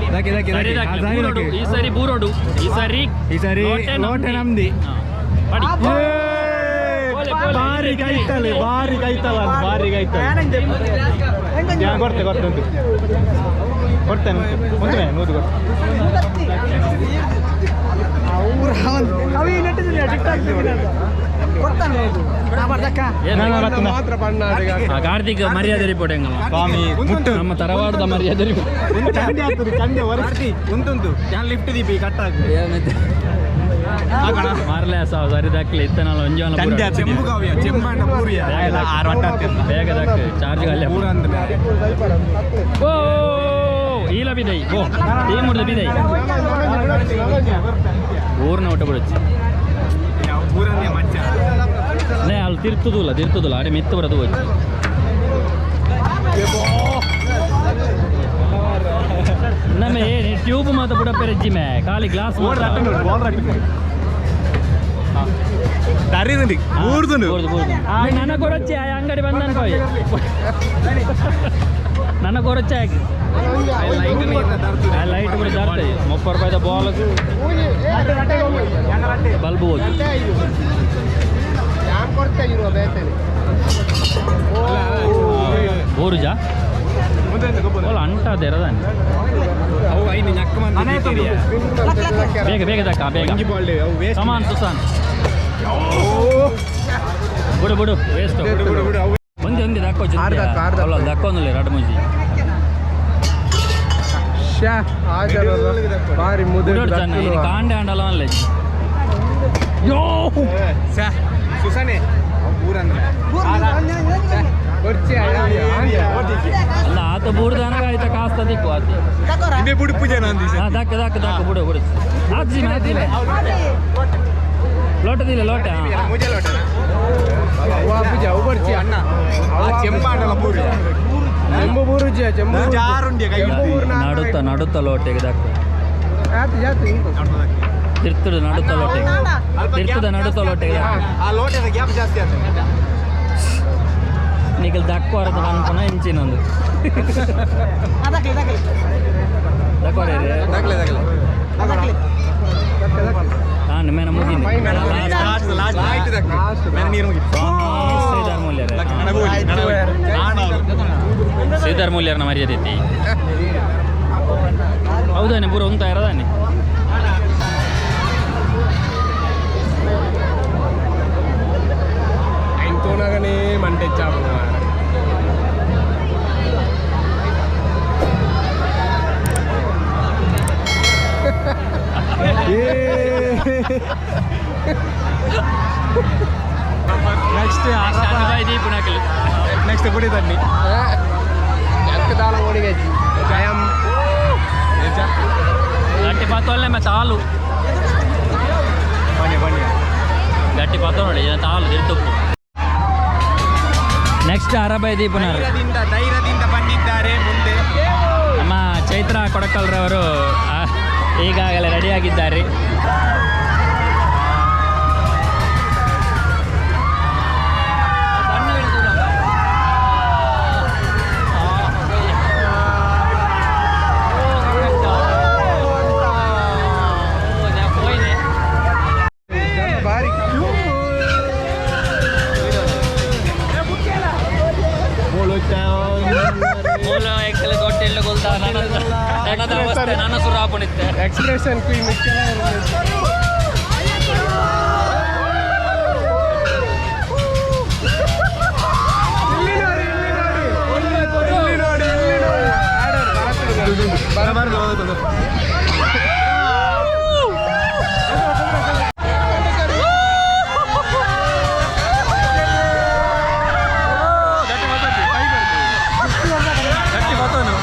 ಇದಕ್ಕೆ ಇದಕ್ಕೆ ಸರಿ. ಇದಕ್ಕೆ. ದಾಖಲೆ. ಬೂರೋಡು ಈ ಸರಿ, ಬೂರೋಡು ಈ ಸರಿ. ಈ ಸರಿ ಲೋಟೆ. ಲೋಟೆ ನಮ್ದಿ. ಹಾ. ಪಡಿ. ಏ, ಪೋಲೆ, ಪೋಲೆ. ಬಾರಿ ಕೈತಲೆ, ಬಾರಿ ಕೈತಲ, ಬಾರಿ ಕೈತಲೆ. ಯಾ, ಕೊಡ್ತೆ ಕೊಡ್ತೆ ಉಂಟು, ಕೊಡ್ತೇನೆ ಉಂಟು ಉಂಟು ನೂದು ಕೊಡ್ತೆ. ಅವು ಈ ನೆಟ್ಟಿದ್ರೆ ಕೊಡ್ತಾನೆ ದಕ್ಕ. ಏನು? ನಾನು ರತ್ನ. ಮಾತ್ರ ಬಣ್ಣ. ಆ, ಕಾರ್ತಿಕ್ ಮರ್ಯಾದೆ ರಿಪೋರ್ಟ್ ಹೆಂಗಲ್ಲ? ಸ್ವಾಮಿ ಮುಟ್ಟು. ನಮ್ಮ ತರವಾಡದ ಮರ್ಯಾದೆ ರಿಪೋರ್ಟ್. ಚಂಡೆ ಆಗ್ತದೆ, ಚಂಡೆ ಒರೆಸ್ತಿ. ಉಂಟುಂಟು, ಯಾನ್ ಲಿಫ್ಟ್ ದೀಪಿ ಕಟ್ ಆಗಿ. ಮಾರ್ಲೆ ಸಾವು ಸರಿ ದಾಖಲೆ ಇತ್ತನಲ್ಲ ಒಂಜಿ. ಚಂಡೆ ಆಗ್ತದೆ. ಚೆಂಬು ಕಾವ್ಯ ಚೆಂಬಾಂಡ ಪೂರಿಯ. ಆರು ವಟ್ಟ ಆಗ್ತದೆ. ಬೇಗ ದಾಖಲೆ ಚಾರ್ಜ್ ಅಲ್ಲೇ. ಪೂರ ಅಂದ್ರೆ. ಓ, ಈಲ ಬಿದೈ ಓ ಈ ಮುಡ್ದ ಬಿದೈ ಊರ್ನ ಒಟ್ಟ ಬಿಡಚ್ಚಿ. ಪೂರನ್ನೇ ಮಚ್ಚ. ನೇ ಅಲ್ಲಿ ತಿರ್ತುದಿಲ್ಲ, ತಿರ್ತುದಿಲ್ಲ, ಅಡೆ ಮೆತ್ತು ಬರೋದು ಹೋಯ್ತು. ನಮ್ಮ ಏನು ಟ್ಯೂಬ್ ಮಾತ್ರ ಬುಡ ಪೆರಜ್ಜಿ ಮೇ ಖಾಲಿ ಗ್ಲಾಸ್. ಓಡ್ ರಟ್ಟು ನೋಡು, ಬಾಲ್ ರಟ್ಟು ನೋಡು. ತರಿದುಂಡು ಊರ್ದುಂಡು. ನನ್ನ ಕೊರಚ್ಚಿ ಆ ಅಂಗಡಿ ಬಂದ ಅನ್ಕೋಯ್, ನನ್ನ ಕೊರಚ್ಚಿ ಹಾಕಿ ಆ ಲೈಟ್ ಕೂಡ ದಾರ್ತದೆ. 30 ರೂಪಾಯಿದ ಬಾಲ್ ಬಲ್ಬ್ ಹೋಗಿ. ಯಾನ್ ಕೊಡ್ತಾ ಇರುವ ಬೇತನೆ. ಊರುಜಾ ಓಲ ಅಂಟಾದೇರದಾನೆ. ಅವು ಐನು ನಕ್ಕ ಮಂದಿ. ಬೇಗ ಬೇಗ ದಕ್ಕ ಬೇಗ. ಒಂಜಿ ಬಾಲ್ ಅವು ವೇಸ್ಟ್. ಕಮಾನ್ ಸುಸಾನ್, ಬಿಡು ಬಿಡು, ವೇಸ್ಟ್. ಬಿಡು ಬಿಡು ಅವು. ಒಂದೇ ಒಂದೇ ದಕ್ಕೋ. ಆರ್ದಕ್ಕ, ಆರ್ದಕ್ಕ. ಅಲ್ಲ, ದಕ್ಕೊಂದಿಲ್ಲ ಎರಡು ಮುಂಜಿ. ಶ್ಯಾ ಆಜರ ಬಾರಿ ಮುದುರು. ಬಿಡೋಡು ಚೆನ್ನ ಇದು ಕಾಂಡೆ ಅಂಡಲ ಅಲ್ಲ ಯೋ. ಸ್ಯಾ ಸುಸನೆ ಅವು ಪೂರಂದ್ರೆ. ಕೊರ್ಚಿ. ಅಲ್ಲ, ಆತ ಬೂರ್ದಾನಾಗ ಆಯ್ತ ಕಾಸ್ತ ದಿಕ್ಕು ಆತ. ಇವೆ ಬುಡಿ ಪೂಜೆ ನಂದಿ. ಹಾ, ದಕ್ಕ ದಕ್ಕ ದಕ್ಕ, ಬಿಡು ಬಿಡು, ಆತ್ಜಿ ಮಾತಿಲ್ಲ ಲೋಟದಿಲ್ಲ ಲೋಟ ಹಾ. ಮುಜೆ ಲೋಟನ. ಪೂಜೆ ಅವು ಬರ್ಚಿ. ಅಣ್ಣ, ಆ ಚೆಂಬಾಂಡಲ ಪೂರಿ. ಚೆಂಬು ಬೂರುಜಿ ಚೆಂಬು. ಜಾರುಂಡಿಯ ಕೈ. ನಡುತ್ತ ನಡುತ್ತ ಲೋಟೆಗೆ ದಕ್ಕ. ಆತು ಜಾತು ಇಂಕು. ತಿರ್ತುಡು ನಡುತ್ತ ಲೋಟೆಗೆ, ತಿರ್ತದ ನಡುತ್ತ ಲೋಟೆಗೆ ದಕ್ಕ. ಆ ಲೋಟದ ಗ್ಯಾಪ್ ಜಾಸ್ತಿ ಆಗ್ತದೆ. ನಿಗಲ್ ದಕ್ಕೋರದ ಅನ್ಪುನ ಇಂಚಿನೊಂದು. ಅದಕ್ಕೆ ಇದಕ್ಕೆ. ದಕ್ಕೋರೆ. ದಾಖಲೆ ದಾಖಲೆ. ಅದಕ್ಕೆ. ಹಾಂ, ಮೇನ ಮುಗಿಂది. ಲಾಸ್ಟ್ ಲಾಸ್ಟ್ ಆಯ್ತು ದಕ್ಕ. ಮೇನ ನೀರು ಮುಗಿತು. ಶ್ರೀಧರ್ ಮೂಲ್ಯರ. ನಡಗೋಲಿ ನಡಗೋಲಿ. ಶ್ರೀಧರ್ ಮೂಲ್ಯರ್ನ ಮರ್ಯಾದೆ ಐತಿ. ಹೌದಾನೆ, ಪೂರ ಉಂತ ಇರೋದಾನೆ. ಐನ್ ತೋನಾಗನೇ ಮಂಡೆ ಚಾಪು. ನೆಕ್ಸ್ಟ್. ದೀಪುನಕಲು. ನೆಕ್ಸ್ಟ್ ಪುಡಿ ತನ್ನಿ. ದಾಲ ಓಡಿಗೆ ಜಯಂ. ಗಟ್ಟಿ ಪಾತೊಲ್ಲೆ ಮತ್ತೆ ಹಾಲು. ಬನ್ನಿ ಬನ್ನಿ. ಗಟ್ಟಿ ಪಾತ ನೋಡಿ ತಾಳು ತಿರ್ತುಪ್ಪು. ನೆಕ್ಸ್ಟ್ ಅರಬೈ ದೀಪುನರು. ಧೈರ್ಯದಿಂದ ಧೈರ್ಯದಿಂದ ಬಂದಿದ್ದಾರೆ ಮುಂದೆ. ನಮ್ಮ ಚೈತ್ರ ಕೊಡಕಲ್ರವರು ಈಗಾಗಲೇ ರೆಡಿಯಾಗಿದ್ದಾರೆ. ಬಾರಿ. ಮೂಲ ಎಕ್ಕಲೆ ಗೊಟ್ಟೆಲ್ಲ ಗೊಲ್ದ ನನ್ನ ಅವಸ್ಥೆ ನನ್ನ ಸುರಾಪಣಿತ್ತೆ. Expression queen. ಇಲ್ಲಿ ನೋಡಿ, ಇಲ್ಲಿ ನೋಡಿ, ಇಲ್ಲಿ ನೋಡಿ, ಇಲ್ಲಿ ನೋಡಿ. ಬರಬಾರ್ದು. ಗಟ್ಟಿ ಬರ್ತನು.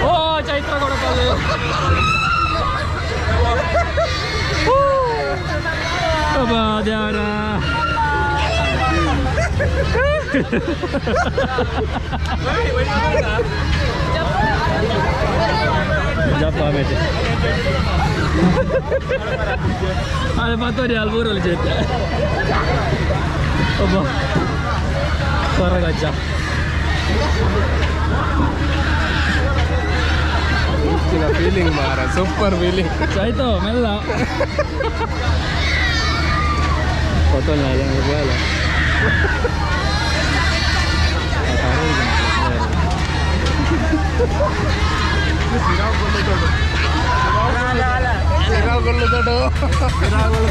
ಓ ಚೈತ್ರ ಕೊಡಕಲ್ಲು. ಅಬ್ಬಾ ದೇವರ. ಜಪ್ಪ ಆಮೇಲೆ ಅದೇ ಮತ್ತೊಂದು ಅಲ್ಲಿ ಊರಲ್ಲಿ ಚೈತ್ರ ಒಬ್ಬ ಕೊರಗಜ್ಜ. ಫೀಲಿಂಗ್ ಮಾರ, ಸೂಪರ್ ಫೀಲಿಂಗ್. ಆಯ್ತು ಮೆಲ್ಲ.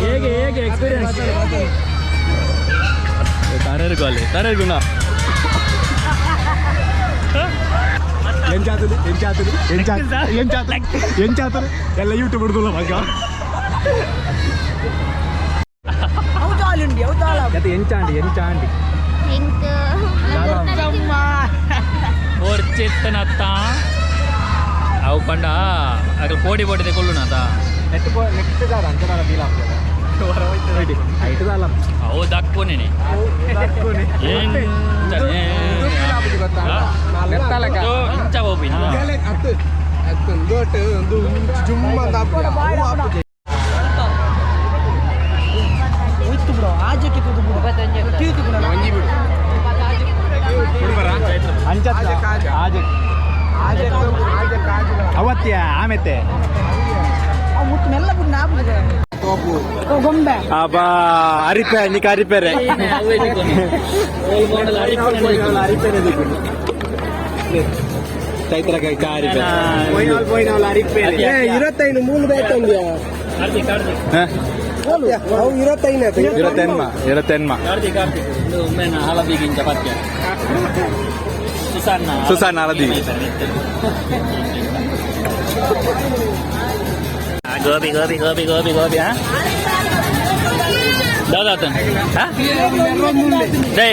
ಹೇಗೆ ಹೇಗೆ ಎಕ್ಸ್ಪೀರಿಯನ್ಸ್? ತಾರೇರ್ಗು ಅಲ್ಲಿ ತಾರೇರ್ಗುಣ. ಎಂಚಾತದು ಎಂಚಾತದು ಎಂಚಾತದು ಎಂಚಾತದು ಎಂಚಾತದು ಎಲ್ಲ ಯೂಟ್ಯೂಬ್ ಹಿಡ್ದುಲ್ಲ ಮಗ. ಎಂಚಾಂಡಿ ಎಂಚಾಂಡಿ. ಎಂಕ್ ಓರ್ಚಿತ್ತನತ್ತ ಅವು ಪಂಡ ಅಗಲ್ ಪೋಡಿ ಪೋಡಿದೆ ಕೊಲ್ಲುನಾತ. ನೆಟ್ ನೆಟ್ ದಾದ ಅಂಚ ಫೀಲ್ ಆಗ್ತದೆ ಐಟು ಅಲ್ಲ. ಅವು ದಕ್ಕುನೇನೆ. ನೆತ್ತಲಕ. ಇಂಚ ಹೋಪಿನ. ಅತ್ತು ಅತ್ತು ಒಂದು ಒಂದು ಜುಮ್ಮ ಅಂತ ಆಪುಜಿ. ಒಂಜಿ ಬಿಡು. ಅಂಚತ್ತ ಆಜೆ ಅವತ್ಯ ಆಮೆತ್ತೆ. ಅಬ್ಬಾ ಅರಿಪೆ ನಿಕ ಅರಿಪೆರೆ ಚೈತ್ರ ಕೈ ಅರಿಪೆ. ಇರತ್ತೈನು ಮೂಲು ಬೇಕಂದ್ಯಾ? ಅವು ಇರತ್ತೈನ. ಇರತ್ತೆನ್ಮ ಇರತ್ತೆನ್ಮ. ಕಾರ್ತಿಕ್ ಕಾರ್ತಿಕ್ ಒಂದು ಒಮ್ಮೆ ಹಳದಿ ಇಂಚ ಪತ್ಯ ಸುಸನ್ನ. ಸುಸನ್ನ ಹಳದಿ. ಗೋಬಿ ಗೋಬಿ ಗೋಬಿ ಗೋಬಿ ಗೋಬಿ. ಹಾ ದಾದಾತನ್ ಡೇ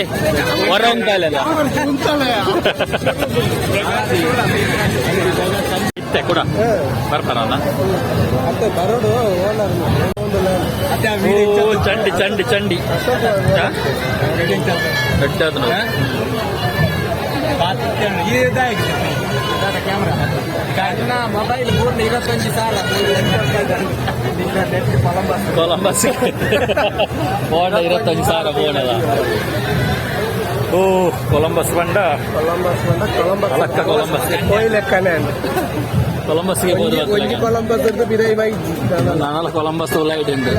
ಹೊರ ಉಂಟಲ್ಲ ಇತ್ತೆ ಕೂಡ ಬರ್ತಾರಲ್ಲ. ಅತ್ತೆ ಬರೋಡು ಓನರ್. ಓ ಚಂಡಿ ಚಂಡಿ ಚಂಡಿ. ದೊಡ್ಡದು ನೋಡಿ. ಮೊಬೈಲ್ ಮೂರ್ನ 25,000. ಕೊಲಂಬಸ್ ಬೋಂಡ 25,000 ಬೋಂಡದ. ಓ, ಕೊಲಂಬಸ್ ಬಂಡ. ಕೊಲಂಬಸ್ ಬಂಡ, ಕೊಲಂಬಸ್. ಅಲಕ್ಕ ಕೊಲಂಬಸ್. ಪೋಯಿ ಲೆಕ್ಕನೆ. ಕೊಲಂಬಸ್ಗೆ ಬೋದು. ಒಂಜಿ ಕೊಲಂಬಸ್ ಅಂತ ಬಿದೈ ಬೈಜಿ. ನಾನಲ್ಲ ಕೊಲಂಬಸ್ ಲೈಟ್ ಉಂಟು.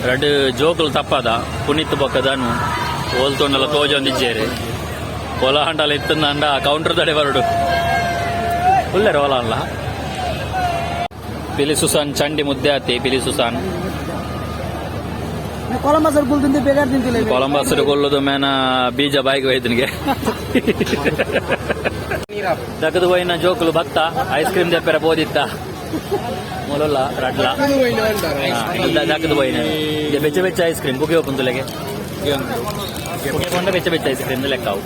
ರಡ್ಡ್ ಜೋಕುಲು ತಪ್ಪದ, ಪುನೀತ್ ಬೊಕ್ಕದನು. ಓಲ್ತೊಂಡಲ ತೋಜೊಂದಿಜ್ಜೇರು. ಒಲ ಹಂಡಲ ಇತ್ತಂದ ಕೌಂಟರ್ ದಡೆ ಬರಡು ಉಲ್ಲೆರ ಒಲ ಅಲ್ಲ. ಪಿಲಿ ಸುಸಾನ್ ಚಂಡಿ ಮುದ್ದೆ ಆತಿ ಪಿಲಿ ಸುಸಾನ್. ಕೊಲಂಬಸ್ ಗುಲ್ದಿಂದ ಬೇಗಾರ್ ತಿಂತಿಲ್ಲ. ಕೊಲಂಬಸ್ ಕೊಲ್ಲುದು ಮೇನ ಬೀಜ ಬಾಯಿಗೆ ಒಯ್ದನಿಗೆ. ದಕ್ಕದು ಹೋಯಿನ ಜೋಕುಲು ಭತ್ತ ಐಸ್ ಕ್ರೀಮ್ ದೆಪ್ಪೆರ ಬೋದಿತ್ತ. ಮೂಲಲ್ಲ ರಡ್ಲ ದಕ್ಕದು ಹೋಯಿನ ಬೆಚ್ಚ ಬೆಚ್ಚ ಐಸ್ ಕ್ರೀಮ್ ಪುಗೆ ಓಪನ್ ತುಲೆಗೆ ಪುಗೆ ಕೊಂಡ ಬೆಚ್ಚ ಬೆಚ್ಚ ಐಸ್ ಕ್ರೀಮ್ ಲೆಕ್ಕ ಅವು.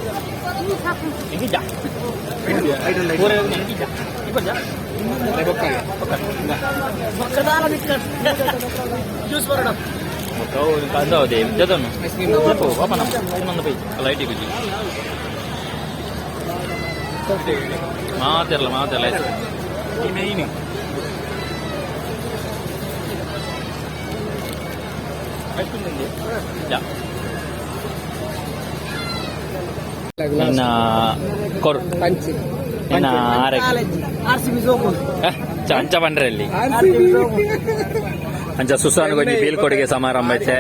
ಎಂಕಿಜ್ಜ? ಪೂರ ಎಂಕಿಜ್ಜ? ಇಪ್ಪಜ್ಜ? ಜ್ಯೂಸ್ ಬರೋಣ. ಕಂದವದೆ ಜದನು ಪಾಪ ನಮ್ಮ Pai light Gubbi ಮಾತಿರಲ್ಲ ಮಾತಿರಲ್ಲ ice main. ಯಾ ಇನ್ನ ಕೊರ್. ಪಂಚಿ. ಇನ್ನ ಆರಕ್ಕೆ. ಆರ್ ಸಿ ಬಿ ಸೋಕು. ಅಂಚ ಬಂಡ್ರಲ್ಲಿ ಅಂಚ ಸುಸಾನ್ ಗೊಂಜಿ ಬೀಳ್ಕೊಡುಗೆ ಸಮಾರಂಭ ಐತೆ.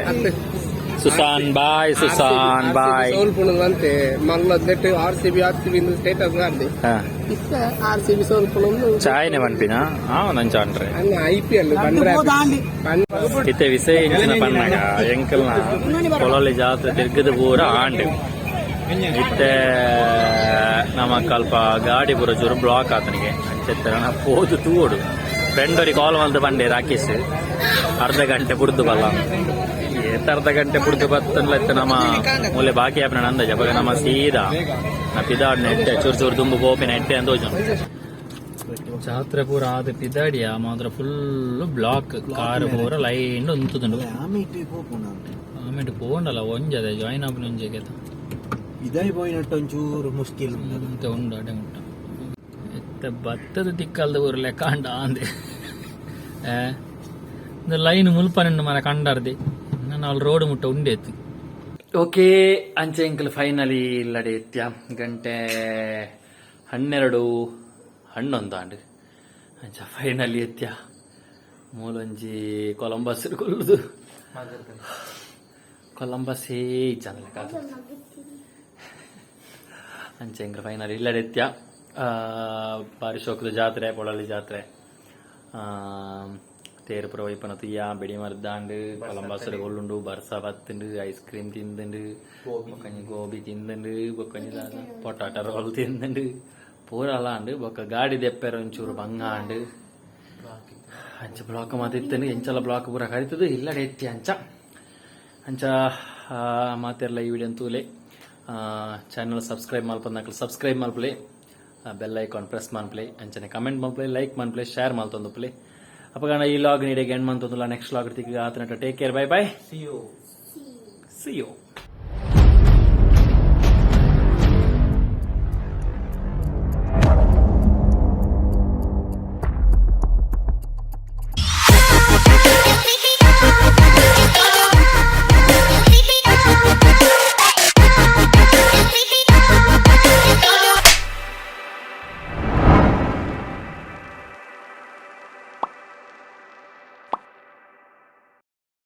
Susan bye, Susan bye. ಸೋಲ್ಪುಣದು ಅಂತೆ ಮಲ್ಲ net RCB RCB status ಆಡ್ದೆ. ಇತ್ತ ಆರ್ ಸಿ ಬಿ ಸೋಲ್ಪುಣದು. ಚಾಯ್ನೆ ಪನ್ಪಿನ ಆ ನಂಚ ಅಂಡ್ರೆ. ಅನ್ನ ಐಪಿಎಲ್ ಬಂದ್ರೆ. ಇತ್ತೆ ವಿಷಯ ಇಂಚಿನ ಪನ್ನಾಗ ಎಂಕಲ್ನ ಪೊಲಲಿ ಜಾತ್ರೆ ತಿರ್ಗದ ಪೂರ ಆಂಡ್. ಇತ್ತೆ ನಮ್ಮ ಕಲ್ಪ ಗಾಡಿ ಪೂರ ಚೂರು ಬ್ಲಾಕ್ ಆತನಿಗೆ. ಅಂಚೆತ್ತರ ಪೋದು ತೂಡು. ಫ್ರೆಂಡ್ ಕಾಲ್ ಮಲ್ದು ಬಂಡೆ, ರಾಕೇಶ್ ಅರ್ಧ ಗಂಟೆ ಬುಡ್ದು ಬಲ್ಲ. ಏತ್ ಅರ್ಧ ಗಂಟೆ ಬುಡ್ದು ಬತ್ತನ್ಲ. ಇತ್ತೆ ನಮ್ಮ ಮೂಲೆ ಬಾಕಿ ಆಪನ ಅಂದಾಜ್. ಅವಾಗ ನಮ್ಮ ಸೀದಾ ನಾ ಪಿದಾಡ್ ನೆಟ್ಟೆ ಚೂರು ಚೂರು ದುಂಬು ಪೋಪಿನ ನೆಟ್ಟೆ ಅಂತ ಹೋಜು. ಜಾತ್ರೆ ಪೂರ ಆದ ಪಿದಾಡಿಯ ಮಾತ್ರ ಫುಲ್ ಬ್ಲಾಕ್. ಕಾರ್ ಪೂರ ಲೈನ್ ಉಂತುದುಂಡು. ಆಮೇಲೆ ಪೋಂಡಲ್ಲ ಒಂಜದೆ ಜಾಯಿನ್ ಆಪಿನ ಒಂಜೆಗೆ. ಇದೇ ಪೋಯಿನಟ್ಟು ಒಂಚೂರು ಮುಷ್ಕಿಲ್. ಅಂತೆ ಉಂಡು ಅಡೆ ಮುಟ್ಟ. ಇತ್ತೆ ಭತ್ತದ ತಿಕ್ಕಲ್ದ ಊರು ಲೆಕ್ಕ ಅಂಡ ಅಂದೆ. ಇಂದು ಲೈನ್ ಮುಲ್ಪನೆಂಡು ಮರ ಕಂಡಾರ್ದೆ. ನಾನು ಅಲ್ಲಿ ರೋಡ್ ಮುಟ್ಟ ಉಂಡೇತು. ಓಕೆ, ಅಂಚೆ ಎಂಕಲ್ ಫೈನಲಿ ಇಲ್ಲಡೆ ಎತ್ಯ. ಗಂಟೆ 12:11 ಆಂಡ್. ಅಂಚ ಫೈನಲಿ ಎತ್ಯ. ಮೂಲೊಂಜಿ ಕೊಲಂಬಸ್ ಕೊಲ್ಲುದು. ಕೊಲಂಬಸ್ಸೇ ಇಜ್ಜಂದ ಲೆಕ್ಕ. ಅಂಚೆ ಎಂಕಲ್ ಫೈನಲಿ ಇಲ್ಲಡೆ ಎತ್ಯ. ಬಾರಿ ಶೋಕದ ಜಾತ್ರೆ ಪೊಳಲಿ ಜಾತ್ರೆ. ತೇರು ಪುರ ಒಯ್ಪನ ತುಯ್ಯ, ಬೆಡಿ ಮರ್ದಾಂಡ್, ಕೊಲಂಬಸ್ ಒಳ್ಳುಂಡು, ಬರ್ಸ ಬತ್ತುಂಡು, ice cream ತಿಂದುಂಡು, ಬೊಕ್ಕಂಜಿ gobi ತಿಂದುಂಡು, ಬೊಕ್ಕಂಜಿ potato role ತಿಂದುಂಡು, ಪೂರ ಅಲಾಂಡ್. ಬೊಕ್ಕ ಗಾಡಿ ದೆಪ್ಪೆರ ಒಂಚೂರು ಬಂಗ ಆಂಡ್. ಅಂಚ ಬ್ಲಾಕ್ ಮಾತ ಇತ್ತಂಡು. ಎಂಚಲ ಬ್ಲಾಕ್ ಪೂರ ಕರಿತದು ಇಲ್ಲಡೆ ಎತ್ತಿ. ಅಂಚ ಅಂಚ ಮಾತೆರ್ಲ ಈ ವಿಡಿಯೋ ತೂಲೆ. ಚಾನಲ್ ಸಬ್ಸ್ಕ್ರೈಬ್ ಮಲ್ಪಂದಕ್ಲು ಸಬ್ಸ್ಕ್ರೈಬ್ ಮಲ್ಪಲೆ, ಬೆಲ್ ಐಕಾನ್ ಪ್ರೆಸ್ ಮನ್ಪ್ಲೆ. ಅಂಚನೆ ಕಮೆಂಟ್ ಮಲ್ಪಲೆ, ಲೈಕ್ ಮನ್ಪ್ಲೆ, ಶೇರ್ ಮಲ್ತೊಂದುಪ್ಲೆ. ಅಪಗಣ ಈ ವ್ಲಾಗ್ ನೀಡಿಗೆ ಎಂಡ್ ಮಂತೊಂದುಲ್ಲ. ನೆಕ್ಸ್ಟ್ ವ್ಲಾಗ್ ತಿಕ್ಕ ಆತನಟ. Take care, bye bye. See you. See you.